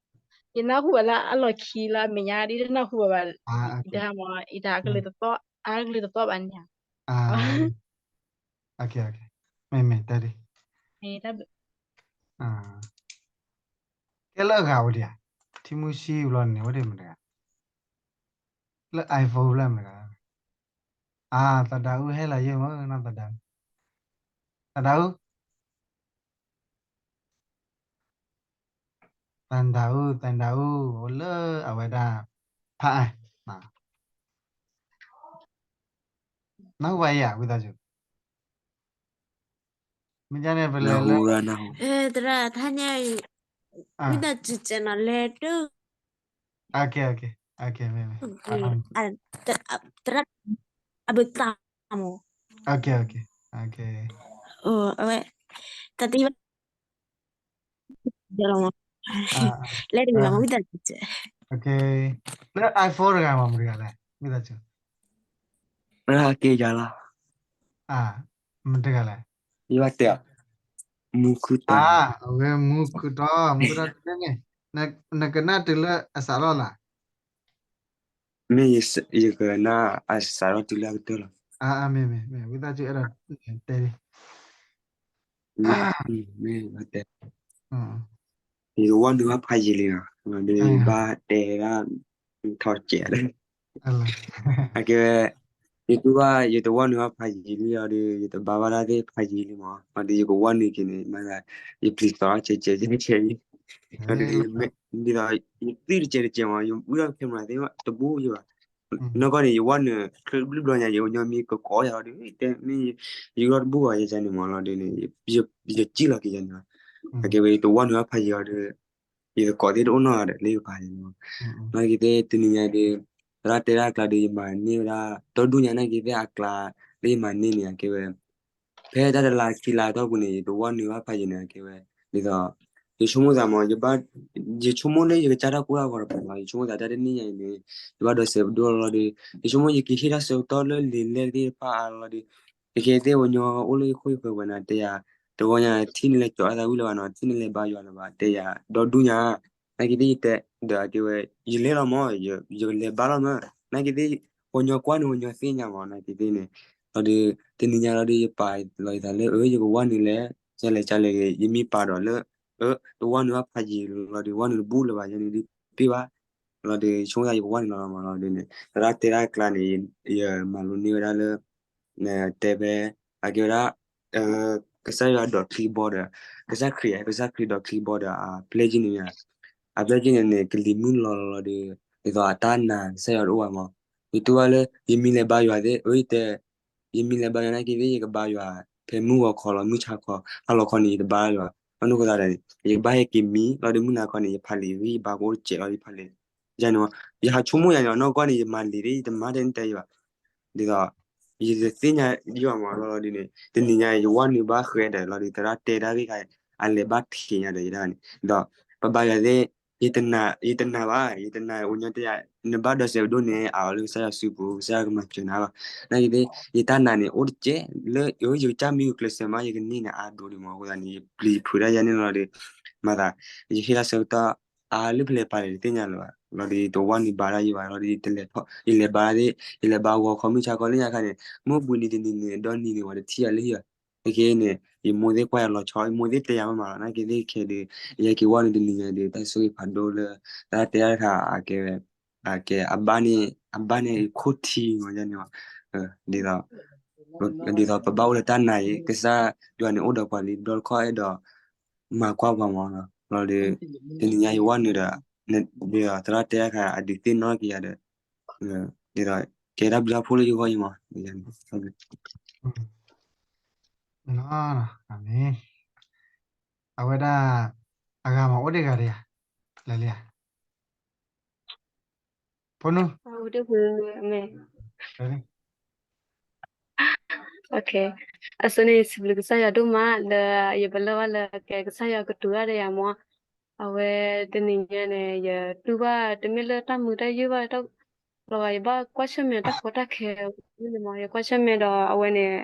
ယနၢ်ဟူဘၣ်လၢအလီၢ်ခံလၢအမဲာ်ညါဒ်တနၢ်ဟူဘၣ်ဘၣ်, ဒ်မ့ၢ် ယတၢ်ကလုၢ်တသီၣ် အကလုၢ်တသီၣ်ဘၣ်န့ၣ်ဧါ, မ့ၢ်မ့ၢ်တၢ်ဒ် ကဲလၢအဂၤဝဲဒံးဧါ, ထံမူဆံဘျီန့ၣ် ဝဲဒၣ်မတၤတဂၤ, လၢ iPhone ဘျီမတၤတဂၤ, အါ သဒါအူဟဲလီၤယဲၢ်မး နီၢ်သဒါအူ, သဒါအူ, သဒါအူ သဒါအူ အိၣ်လၢအဝဲဒၣ် ဖးအါ နၢ်ဟူဘၣ်ယၤ ဝံသးစူၤ, မ့ၢ်ဒ်န့ၣ် ပလဲၤလၢ သရၣ် တဟါညါအံၤ ဝံသးစူၤ ကဲနီၤလဲၣ်တၢ်, မ့ၢ်မ့ၢ် သရၣ် အဘၣ်သးမး, အဝဲ တၢ်တယံၤဘၣ် လၢတဂ့ၤဘၣ်မး ဝံသးစူၤ, လၢ iPhone တဂၤမး မတၤတဂၤလဲၣ် ဝံသးစူၤ, က့ၤယၤလီၤ, မတၤတဂၤလဲၣ်, ယဘၣ်တဲ မူခုတီ, အဝဲမူခုတီ, မူခုတီန့ၣ် နကနၣ်တုၤလၢအစးထီၣ်လၢ်, မ့ၢ်ယကနၣ်အစးထီၣ်တုၤလၢအကတၢၢ်လီၤ, မ့ၢ်မ့ၢ်မ့ၢ် ဝံသးစူၤအဲၣ်ဒိးတဲလံ မ့ၢ်တဲ, ယကဝီၢ်နုာ်ဘၣ်ဖးယံာ်လံနီၤ, ဒီးဘၣ်တဲဒၣ် ထီၣ်စဲးဒီး, အကဲဝဲ ယတူၢ်ဘၣ် ယတဝီၢ်နုာ်ဘၣ်ဖးယံာ်လံအီၤဒီး ယတဘါဘၣ်တၢ်သ့ၣ်ဖးယံာ်လံမး, အီၤဒီးယကဝီၢ်နုာ်က့ၤန့ၣ် မၤသး ယပျံၤသီၣ်စဲးစဲးစဲးစဲးလံ, အီၤဒီး ဒ်သိး ယသ့ၣ်တစဲးတစဲးမး ယဝံထီၣ် camera သ့ၣ်တဘိယဘၣ်, နီၢ်ကီၢ်န့ၣ် ယဝီၢ်နုာ် ချၢဘျုးဘျီညါ ယကညီမ့ၢ်ကကိးယၤအီၤဒီး တဲမ့ၢ် ယအၢထီၣ်တဘူၣ်ဘၣ်ယၤန့ၣ်မးလီၤဒီးန့ၣ် ယစံၣ်လီၤက့ၤယၤန့ၣ်လီၤ, အကဲဝဲ ယတဝီၢ်နုာ်ဘၣ်ဖးယံာ်အီၤဒီး ယသကိးသ့ၣ်တအိၣ်နီတဂၤဒီးလၢယကပၤန့ၣ်မး, နာ်က့သ့ၣ်တနံၤညါဒီး သရၣ်တဲဒၣ်အကျါဒီး ယမၤန့ၢ်ဝဲဒၣ် ဒီဒူၣ်ညါနာ်က့သ့ၣ်အကျါ လၢယမၤန့ၢ်န့ၣ် အကဲဝဲ ဖဲတၢ်တလါခံလါအတီၢ်ပူၤန့ၣ် ယတဝီၢ်နုာ်ဘၣ်ဖးယံာ်န့ၣ် အကဲဝဲ ဒ်သိး ယဆိကမိၣ်သးမး ယဘၣ် ယဆိကမိၣ်လၢယကစၢ်တၢ်ကိၢ်တၢ်ဂီၤတပၤလီၤ, ယဆိကမိၣ်သးတၢ်တနံၣ်ညါအံၤန့ၣ် ယဘၣ်ဒီးစဲးပဒိၣ်လီၤဒီး ယဆိကမိၣ်ယကဟ့ၣ်တၢ်ဆၢကတီၢ်လၢလံာ်လဲၣ်သ့ၣ်တဖၣ်အါလီၤဒီး ယကဟဲသ့ၣ်ပှၤကညီအိၣ်လၢယခိၣ်ယဃၢၤဝဲန့ၣ် တဲယၤ တဝီညါ ထံၣ်နလဲၤကၠီၤအသးဝံၤလၢၤဘၣ်နီၤ, ထံၣ်နလဲၤဘါယွၤလၢၤဘၣ် တဲယၤ ဒီဒူၣ်ညါ နာ်က့သ့ၣ်ယတဲ ဒီးအကဲဝဲ ယလဲၤလီၤမး ယကလဲၤဘါလီၤမး, နာ်က့သ့ၣ် ပှၤကညီကွၢ်န့ၣ် ပှၤကညီသ့ၣ်ညါမး နာ်က့သ့ၣ်န့ၣ်, လီၤဒီး တနံၤညါလီၤဒီး ယပာ်လီၤယသးလၢ အၢ ယကဝီၢ်နုာ်လဲၣ်, ယလဲၤကလဲၤဂ့ၤ ယမ့ၢ်ပာ်ဒီးလၢ အၢ တဝီၢ်နုာ်ဘၣ်ဖးယံာ်လီၤဒီး ဝီၢ်နုာ်တဘူၣ်လၢၤဘၣ် ယန့ၣ်ဒုးတ့ၢ်ဘၣ်, လီၤဒီး ဆိကမိၣ်သးယကဝီၢ်နုာ်လီၤမးလီၤဒီးန့ၣ် သရၣ်တဲဒၣ်အကျါန့ၣ် ယမၤလိန့ၢ်ဝဲဒၣ်လၢ တဲဖဲ အကဲဝဲဒၣ် ကစၢ်ယွၤဒီးချံဘီဒီး ကစၢ်ခရံာ် ကစၢ်ခရံာ်ဒီးချံဘီဒီး အပျဲၢ်က့န့ၣ် အပျဲၢ်က့န့ၣ်န့ၣ် ကလံၤမုၢ်လီၤလီၤဒီး ဒ်သိးအတၢ်နာ်ကစၢ်ယွၤတအိၣ်ဘၣ်မး, ယတူၢ်ဘၣ်လၢ ယမ့ၢ်လဲၤဘါယွၤသ့ၣ် အၢ ယတဲ ယမ့ၢ်လဲၤဘါယွၤနာ်က့သ့ၣ် ယကဘါယွၤ ဖဲမုၢ်ဂီၤခီလီၤ မုၢ်ဆါခီ ဟါလီၤခီန့ၣ် ယတဘါယွၤ ဘၣ်မနုၤဃိသတးန့ၣ် ယကဘၣ်ဟဲက့ၤမံ လီၤဒီးမုၢ်နၤခီန့ၣ် ယဖးလံာ်ဂံၢ်ယဘါကအိၣ်တစဲးလီၤ ယဖးလံာ် ယန့ၣ် ယဟးဆိကမိၣ်ယၤန့ၣ် နီၢ်ကီၢ်န့ၣ် ယမၤလံာ်ဒ် ယတမၤတန့ၣ်တဲယၤဘၣ် ဒ်သိး ယတသ့ၣ်ညါယွၤမးလီၤဒ်န့ၣ် တနံၤညါယဝဲနုာ်ဘၣ်ဃဲဒီးလီၤဒ်သရၣ်တဲတၢ်ဂ့ၢ်ခါ အလဲၤဘၣ်ထံးညါဒီးယတၢ်န့ၣ် ဒီးပဘါယွၤသ့ၣ် ယတနာ် ယတနာ်ဘၣ် ယတနာ်အိၣ်ညါတယၤ နဘၣ်ဒီးစဲးပဒိၣ်န့ၣ် အအိၣ်လၢကစၢ်ယွၤစုပူၤ ကစၢ်ယွၤကမၤစၢၤနၤလီၤ နာ်က့သ့ၣ် ယတၢ်နာ်န့ၣ် အိၣ်တကဲလၢ ယကစၢ်မံၤကျဲးစၢးမး ယကန့ၢ်န့ၣ် အါဒိၣ်ဒံးမး အဃိသတးန့ၣ် ယပျံၤယဖုးတၢ်ယၤန့ၣ်လီၤဒီး မၤသး ယဟ့ၣ်လီၤဆၢကတီၢ် အါလၢဖဲလဲၣ်ပာ်လဲၣ်တသ့ၣ်ညါလၢၤဘၣ် လီၤဒီးတဝဲနုာ်ဘါတၢ်ယံၤဘၣ် လီၤဒီးတလဲၤထီၣ် ယလဲၤဘါသ့ၣ် ယလဲၤဘါဂီၤခီမုၢ်ဆါခီလၢညါခါန့ၣ် မ့ၢ်ဘှံးနံၤတနံၤန့ၣ် ဒီနံၤန့ၣ် ပှၤတထံၣ်ယၤလၢဟံၣ်ဘၣ် ခဲက့န့ၣ် ယမိၢ်သ့ၣ်ကွၢ်ယၤလီၤဆီ ယမိၢ်သ့ၣ်တဲယၤမးမးလီၤ နာ်က့သ့ၣ်ခဲဒီး ယဟဲက့ၤဝဲနုာ်တနံၤညါဒီး တၢ်ဆိၣ်ဂ့ၤဖးဒိၣ်လၢ တၢ်တဲတၢ်တခါ အကဲဝဲ အကဲ အဘၣ်န့ၣ် အဘၣ်န့ၣ်ခိၣ်ထံမးန့ၣ်မး ဒ်သိး ဒ်သိးပဘၣ်အိၣ်လၢတၢ်နာ်အံၤ ကစၢ်ယွၤန့ၣ်အိၣ်ဒီးပှၤလံ ဒီတခီအဲၣ်ဒိး မၤကွၢ်ပှၤမး လီၤဒီး တနံၤညါယဝဲနုာ်ဒီး ဒ်သိးသရၣ်တဲတၢ်တခါ အဒုးသ့ၣ်နီၣ်က့ၤယၤဒီး ဒ်သိး ကဲတၢ်ဘျုးတၢ်ဖှိၣ်လၢယဂီၢ်အံၤမး လီၤ အမ့ၢ် အဝဲဒၣ် အဂၤမးအိၣ်ဒံးဂၤဒံးဧါ လဲၤလံဧါ ဖိနူ အဝဲဒၣ် အဝဲ အဆိန့ၣ် ယစံးဘျုးကစၢ်ယွၤဒိၣ်မးလၢ ယပလၢၢ်ဘၣ်လၢကဲကစၢ်ယွၤကတိၤတၢ်ဒီးယၤမး, အဝဲတနံၤညါန့ၣ် ယတူၢ်ဘၣ်တမ့ၢ်လၢတၢ်မုာ်တၢ်ယိာ်ဘၣ် လီၤဂာ် ယဘၣ်ကွၢ်ဆၢၣ်မဲာ်တၢ်ကီတၢ်ခဲန့ၣ်မး ယကွၢ်ဆၢၣ်မဲာ်ဒီးအဝဲန့ၣ်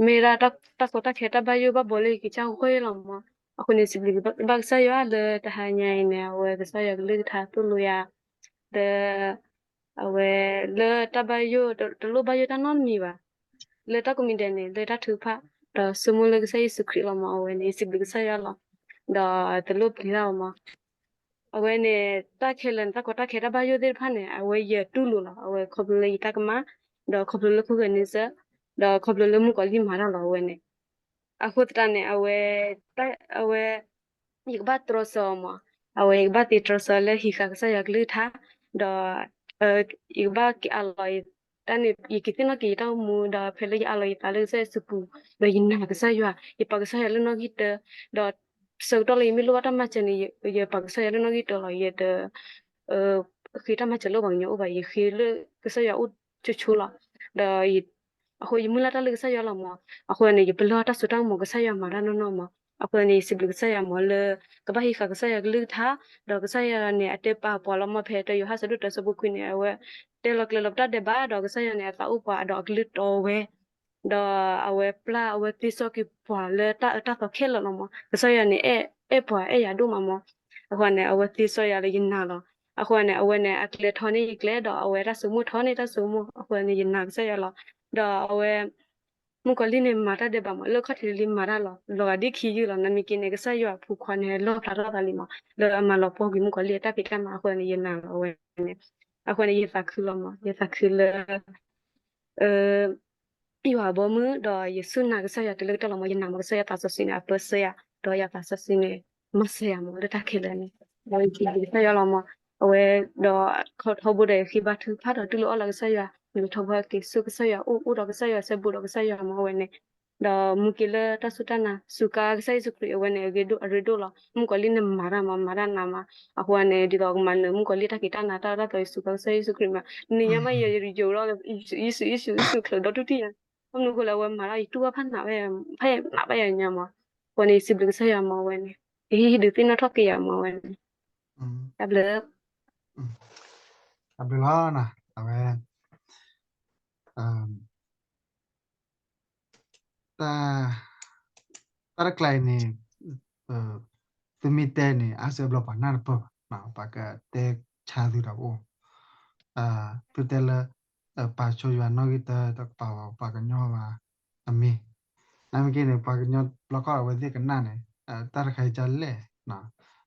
မ့ၢ်ဒၣ်တၢ်ကီတၢ်ခဲတၢ်ဘၣ်ယိၣ်ဘၣ်ဘှီလၢယကစၢ်ဂီၢ်လီၤမး, အဃိန့ၣ် စံးဘျုးဘၣ်ကစၢ်ယွၤလၢတဟါညါအံၤန့ၣ် အဝဲကစၢ်ယွၤကလုၢ်ကထါသိၣ်လိယၤ ဒီး အဝဲလၢတၢ်ဘၣ်ယိၣ် တလိၣ်ဘၣ်ယိၣ်တၢ်နီတမံၤဘၣ်, လၢတၢ်ကိးမံၤဒဲးန့ၣ် လၢတၢ်ထုကဖၣ် ဒီးဆိကမိၣ်လၢကစၢ်ယ့ၣ်ၡူးခရံာ်လီၤမး အဝဲန့ၣ် ယစံးဘျုးကစၢ်ယွၤလီၤ, ဒီးတလိၣ်ပျံၤတၢ်လီၤမး အဝဲန့ၣ် တၢ်ခဲလၢာ်န့ၣ် တၢ်ကီတၢ်ခဲတၢ်ဘၣ်ယိၣ်သ့ၣ်တဖၣ်န့ၣ် အဝဲယတူၢ်လိာ်လီၤ, အဝဲခီဖျိလၢယတၢ်ကမၣ် ဒီးခီဖျိလၢခိၣ်ဃၢၤန့ဆၢၣ် ဒီးခီဖျိလၢမုၣ်ကီၤလံၢ်မၤတၢ်လီၤ အဝဲန့ၣ်, အဃိသတးန့ၣ် အဝဲ အဝဲ ယကဘၣ်တြီဆၢအီၤမး, အဝဲယကဘၣ်သ့တြီဆၢလၢဟံးဃာ်ကစၢ်ယွၤကလုၢ်ကထါ, ဒီး ယကဘၣ်က့ၤအးလီၤယ တၢ်န့ၣ် ယက့ၤသ့ၣ်နီၣ်က့ၤယတၢ်အိၣ်မူ ဒီးဖဲလၢယအးလီၤယသးလၢကစၢ်ယ့ၣ်ၡူးပူၤ ဒီးယနာ်ကစၢ်ယွၤ ယပာ်ကစၢ်ယွၤလၢနီၣ်ဂံၢ်တၢ, ဒီးဆၢကတီၢ်လၢယမ့ၢ်လိၣ်ဘၣ်တၢ်မၤစၢၤန့ၣ် ယပာ်ကစၢ်ယွၤလၢနီၣ်ဂံၢ်တၢလီၤ, ယတ ဃ့တၢ်မၤစၢၤလၢပှၤကညီအိၣ်ဘၣ်, ယဃ့လၢကစၢ်ယွၤအိၣ်ဆိဆိလီၤ, ဒီး အဃိယမုၢ်လၢ်တၢ်လၢကစၢ်ယွၤလီၤမး, အဃိန့ၣ် ယပလၢၢ်တၢ်စိတၢ်ကမီၤကစၢ်ယွၤမၤတၢ်နီၢ်နီၢ်မး, အဃိန့ၣ် ယစံးဘျုးကစၢ်ယွၤမးလၢ ကဘၣ်ဟံးဃာ်ကစၢ်ယွၤကလုၢ်ကထါ, ဒီးကစၢ်ယွၤန့ၣ် အတဲပာ်ပှၤလီၤမး ဖဲတၢယိၤဟၣ်ဆၢဒိၣ်တၢဆၢဖိခွံန့ၣ် အဝဲ တဲလီၤကျဲၤလီၤပတၢ်ဒဲးဘး ဒီးကစၢ်ယွၤန့ၣ် အသးအိၣ်ပှၤ ဒီးအကလုၢ်တီဝဲ ဒီးအဝဲပျၢ်အဝဲသ့စီက့ၤပှၤလၢတၢ်အၢတၢ်သီခဲလၢာ်လီၤမး, ကစၢ်ယွၤန့ၣ် အဲၣ်ပှၤအဲၣ်ယၤဒိၣ်မးမး, အဃိန့ၣ် အဝဲသ့စီယၤလၢယနာ်လီၤ, အဃိန့ၣ် အဝဲန့ၣ် အကျဲထီန့ၢ်ယကျဲ ဒီးအဝဲတၢ်စိမိၣ်ထီန့ၢ်တၢ်စိမိၣ်, အဃိန့ၣ် ယနာ်ကစၢ်ယွၤလီၤ, ဒီးအဝဲ မုၣ်ကီၤလံၢ်န့ၣ် မၤတၢ်ဒဲးဘးမး လၢခီၣ်ထံးလံမၤတၢ်လီၤ, လီၤဂာ်ဒ်ခံယုၢ်လီၤ, နမ့ၢ်က့န့ၣ် ကစၢ်ယွၤအဖိခွါန့ၣ် လီၣ်ဖျါထီၣ်သးလံမး လၢအမၤလီၤပှီၢ်ကွံာ်မုၣ်ကီၤလံၢ်အတၢ်ဖံးတၢ်မၤ အဃိန့ၣ် ယနာ်လီၤအဝဲန့ၣ်, အဃိန့ၣ် ယသးခုလီၤမး ယသးခုလၢ ယွၤအဘီမုၢ် ဒီးယစူၢ်နာ်ကစၢ်ယွၤတုၤလၢကတၢၢ်လီၤမး, ယနာ်မးကစၢ်ယွၤသးစီဆှံန့ၣ် အပၢဆှၢယၤ, ဒီးယသးစီဆှံန့ၣ် မၤစၢၤယၤမး လၢတၢ်ခဲလၢာ်န့ၣ်, ဒီးယစံးဘျုးကစၢ်ယွၤလီၤမး, အဝဲ ဒီးထီဘိဒီးယဃ့ဘါထုကဖၣ်ဒီးတူၢ်လိာ်အီၣ်လီၤကစၢ်ယွၤ, မုၢ်ထီဘိက့ၤဆူကစၢ်ယွၤအိၣ် အိၣ်ဒီးကစၢ်ယွၤစဲဘူးဒီးကစၢ်ယွၤမး အဝဲန့ၣ် ဒီးမူက့ၤလၢတၢ်စူၢ်တၢ်နာ် စူးကါကစၢ်ယ့ၣ်ၡူးခရံာ်အဝဲန့ၣ် အရ့ဒိၣ်အရ့ဒိၣ်လီၤ, မုၣ်ကီၤလံၢ်န့ၣ်မၤတၢ်မး မၤတၢ်နးမး, အဃိန့ၣ် ဒ်သိးကမၤနၢၤမုၣ်ကီၤလံၢ်တၢ်က့ၤတၢ်နၤ တၢ်အၢတၢ်သီယစူးကါကစၢ်ယ့ၣ်ၡူးခရံာ်မး, နံၤညါမး ယယိၤဒီး ယစူးယစူးယစူးချၢးဒီတူၢ်ထံၣ်ညါ, ဘၣ်မနုၤအဃိလၢအဝဲမၤတၢ် ယတူၢ်ဘၣ်ဖးနးဘၣ်ယၤ ဖးယံာ်နးဘၣ်ယၤညါမး, အဃိန့ၣ် ယစံးဘျုးကစၢ်ယွၤမး အဝဲန့ၣ် ယဟ့ၣ်ဒုးသ့ၣ်နီၣ်ထီၣ်က့ၤယၤမး အဝဲန့ၣ်, တၢ်ဘျုး တၢ်ဘျုးလီၤ, အဝဲ တၢ်တကျါအံၤန့ၣ် သုမ့ၢ်တဲန့ၣ် အါစၢၤဘျီပှၤနၢ်တပၢၢ်ဘၣ်, ပှၤကတဲဆါသုဒီးပအိၣ်, သုတဲလၢ ပာ်ဆိယွၤနီၣ်ဂံၢ်တၢ တကပာ်ပှၤကညီဘၣ်, အမ့ၢ်, နမ့ၢ်က့န့ၣ် ပှၤကညီဘျီခီၣ်ဒီးအဝဲသ့ၣ်ကနၣ်န့ၣ် တၢ်တခါအံၤကလဲၣ်,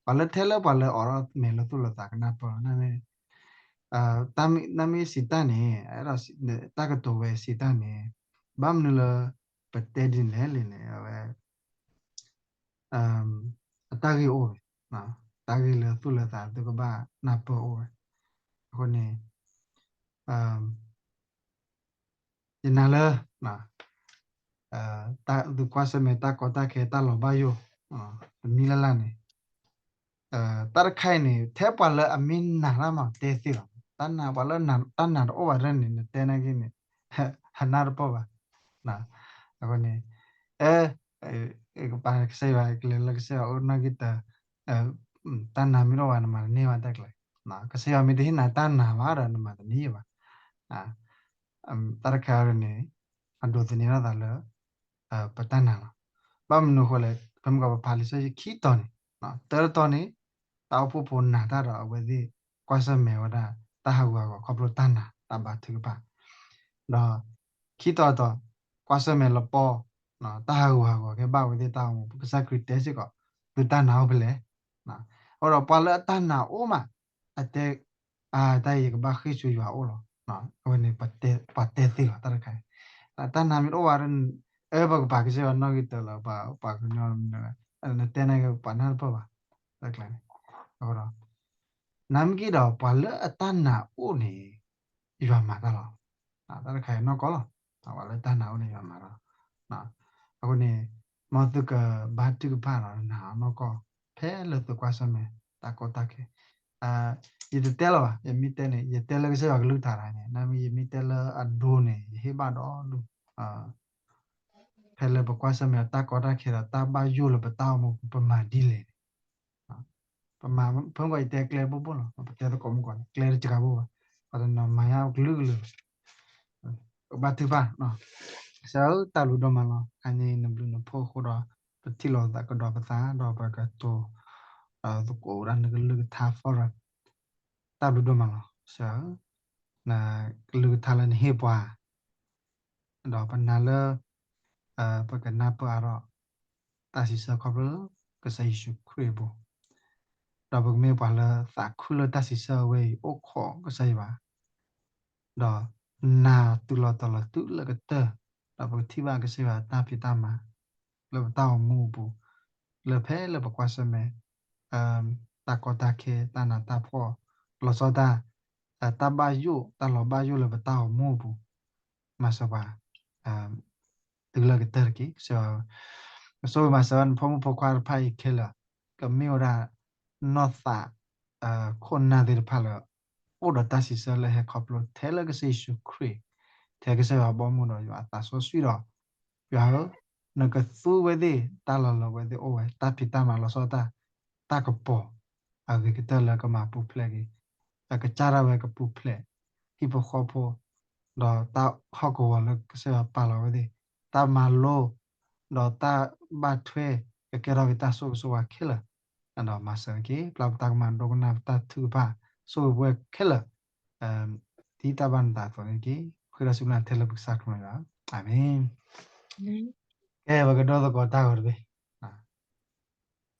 ပှၤလၢထဲလၢပှၤလၢအိးထီၣ်မဲာ်လၢသူၣ်လၢသးကနၢ်ပၢၢ်လီၤ, နမ့ၢ်စံးတၢ်န့ၣ် အဲၣ်ဒိးတၢ်ကတိၤဝဲစံးတၢ်န့ၣ် ဘၣ်မနုၤလၢ ပတဲဒ်လဲၣ်လဲၣ်န့ၣ် အဝဲ အတၢ်ဂ့ၢ်အိၣ်ဝဲ, တၢ်ဂ့ၢ်လၢသူၣ်လၢသးသုကဘၣ်နၢ်ပၢၢ်အိၣ်ဝဲ, အဃိန့ၣ် ယနာ်လၢ သုကွၢ်ဆၢၣ်မဲာ်တၢ်ကီတၢ်ခဲတၢ်လီၤဘၣ်ယိၣ် တမံၤလၢ်လၢ်န့ၣ်, တၢ်တခါအံၤန့ၣ် ထဲပှၤလၢအမ့ၢ်နာ်တၢ်မးတဲသ့လီၤ, တၢ်နာ်ပှၤလၢတၢ်နာ်တအိၣ်ဘၣ်ရဲၣ်န့ၣ် နတဲနာ်က့န့ၣ် ပနၢ်တပၢၢ်ဘၣ်. အဃိန့ၣ် အဲ ကပာ်ကစၢ်ယွၤ ကလဲၤလၢကစၢ်ယွၤအအိၣ်နီၣ်ဂံၢ်တၢၤ, တၢ်နာ်မ့ၢ်တအိၣ်ဘၣ် နမၤတန့ၢ်ဘၣ်တၢ်ကျဲၤ. ကစၢ်ယွၤမ့ၢ်တဟ့ၣ်နၤတၢ်နာ်ဘၣ်ဒီး နမၤတန့ၢ်ဘၣ်. တၢ်တခါအံၤန့ၣ် အဒိးသန့ၤထီၣ်သးလၢ ပတၢ်နာ်လီၤ. ဘၣ်မနုၤအဃိလဲၣ်, ဖဲမုၢ်ကီၢ်ပဖးလံာ်စီဆှံခံတီၤန့ၣ်, တၢတတီၤန့ၣ် တၢ်အိၣ်ဖှိၣ်ဖိနာ်တၢ်ဒီးအဝဲသ့ၣ် ကွၢ်ဆၢၣ်မဲာ်ဝဲဒၣ် တၢ်ဟးဂူာ်ဟးဂီၤခီဖျိတၢ်နာ်တၢ်ဘါထုကဖၣ်, ဒီးခံတီၤတီၤ ကွၢ်ဆၢၣ်မဲာ်လၢပီၢ် တၢ်ဟးဂူာ်ဟးဂီၤကဲဘၣ်ဝဲသ့ၣ်တၢ်အိၣ်မူ ပကစၢ်ခရံာ်တဲစ့ၢ်ကီး သုတၢ်နာ်အိၣ်ဖဲလဲၣ်. အဃိဒီးပှၤလၢအတၢ်နာ်အိၣ်မး အတဲ အါ တၢ်အံၤယကဘၣ်ဃ့ၢ်ဆူယွၤအအိၣ်လီၤ. အဝဲန့ၣ် ပှၤတဲသ့လီၤတၢ်တခါအံၤ, တၢ်နာ်မ့ၢ်တအိၣ်ဘၣ်ဒီး အၢ ပကပာ်ကစၢ်ယွၤနီၣ်ဂံၢ်တၢၤလီၤ ပှၤကညီ နတဲန့ၣ် ပှၤနၢ်တပၢၢ်ဘၣ် တၢ်ကျဲၤန့ၣ်. အဃိဒီး နာ်မ့ၢ်က့ၤဒီး ပှၤလၢအတၢ်နာ်အိၣ်န့ၣ် ယွၤမၤတၢ်လီၤ. တၢ်တခါအံၤနီၢ်ကီၢ်လီၤ. ပှၤလၢတၢ်နာ်အိၣ်န့ၣ် ယွၤမၤတၢ်လီၤ. အဃိန့ၣ် မ်သုကဘါထုကဖၣ်ဒီးနာ်အီၤနီၢ်ကီၢ် ဖဲလၢသုကွၢ်ဆၢၣ်မဲာ်တၢ်ကီတၢ်ခဲ ယတတဲလၢၤဘၣ်, ယမ့ၢ်တဲန့ၣ် ယတဲလၢကစၢ်ယွၤကလုၢ်ကထါတခါန့ၣ်, နာ်မ့ၢ်ယမ့ၢ်တဲလၢအဒိန့ၣ် ယဟ့ၣ်ဘၣ်ဒီးဒိ ဖဲလၢပကွၢ်ဆၢၣ်မဲာ်တၢ်ကီတၢ်ခဲဒီးတၢ်ဘၣ်ယိၣ်လၢပတၢ်အိၣ်မူပူၤ ပမၤဒ်လဲၣ်န့ၣ်, ပမၤ ဖဲမုၢ်ကီၢ်ယတဲကျဲဘိဘိလီၤ, ပတဲသကိးမုၢ်ကီၢ်န့ၣ် ကျဲတစှၤဘိဘၣ်, ပှၤတနီၤမၤညါကလုာ်ကလုာ် ကဘါထုကဖၣ်, ကစၢ်ဧၢ တၢ်ဘျုးဒိၣ်မးလီၤ. အါန့ၣ်နဘျုးနဖှိၣ်အဃိဒီး ပထံၣ်လိာ်သးကဒီးပသး ဒီးပကတိၤသကိးဝဲဒၣ်နကလုၢ်ကထါ forward. တၢ်ဘျုးဒိၣ်မးလီၤ ကစၢ်ဧၢ, နကလုၢ်ကထါလၢနဟ့ၣ်ပှၤ ဒီးပနာ်လၢ ပကနၢ်ပၢၢ်အါထီၣ် တၢ်စံးဆၢခီဖျိလၢကစၢ်ယ့ၣ်ၡူးခရံာ်အပူၤ, ဒီးပကမ့ၢ်ပှၤလၢသးခုလၢတၢ်စံးဆၢအဝဲအံၤအိၣ်ခိးကစၢ်ယွၤ ဒီးနာ်တုၤလီၤတီၤလီၤတုၤလၢကတၢၢ်, ဒီးပကထံၣ်ဘၣ်ကစၢ်ယွၤတၢ်ဖံးတၢ်မၤ လၢပတၢ်အိၣ်မူအပူၤ, လၢဖဲလၢပကွၢ်ဆၢၣ်မဲာ် တၢ်ကီတၢ်ခဲ တၢ်နးတၢ်ဖှီၣ် လီၤဆီဒၣ်တၢ်, တၢ်ဘၣ်ယိၣ် တၢ်လီၤဘၣ်ယိၣ်လၢပတၢ်အိၣ်မူအပူၤ, မၤစၢၤပှၤ တုၤလၢကတၢၢ်တက့ၢ်. ကစၢ်ဧၢ, ကဆိၣ်ဂ့ၤမၤစၢၤဘၣ်နဖိမုၣ်ဖိခွါတဖၣ်အံၤခဲလၢာ်, ကမ့ၢ်ဝဲဒၣ် နီၢ်သး ခိၣ်နၢ်သ့ၣ်တဖၣ်လၢ အိၣ်ဒီးတၢ်စံးဆၢလၢဟဲခီဖျိထဲလၢကစၢ်ယ့ၣ်ၡူးခရံာ်, ထဲကစၢ်ယွၤဘီမုၢ်ဒီးယွၤအသးစီဆှံဒီး, ယွၤဧၢ, နကသူဝဲသ့ၣ်တၢ်လီၢ်လၢအဝဲသ့ၣ်အိၣ်ဝဲ တၢ်ဖံးတၢ်မၤလီၤဆီဒၣ်တၢ်, တၢ်ကပီၤ အဂ့ၤကတၢၢ်လၢကမၤပူၤဖျဲးက့ၤ, အကစၢ်ဒၣ်ဝဲကပူၤဖျဲး ဟံၣ်ဖိဃီဖိ, ဒီးတၢ်ဟီၣ်ကဝီၤလၢကစၢ်ယွၤပာ်လီၤဝဲသ့ၣ်, တၢ်မၤလိ, ဒီးတၢ်ဘၣ်ထွဲ ကကဲထီၣ်က့ၤတၢ်ဆိၣ်ဂ့ၤဆိၣ်ဝါခဲလၢာ်, ဒီးမၤစၢၤက့ၤ ပျၢ်ပတၢ်ကမၣ် ဒိကနၣ်ပတၢ်ထုကဖၣ် ဆိၣ်ဂ့ၤပဝဲခဲလၢာ်, ဒ်တၢ်ဘၣ်နသးအသိးန့ၣ်တက့ၢ်. ဃ့တၢ်စူၢ်က့ၤနာ်ထဲလၢပကစၢ်ခရံာ်ယွၤ, အၤမ့ၣ်. ကဲ ပကဒိသကိးတၢ်ဂီၤတဘ့ၣ်,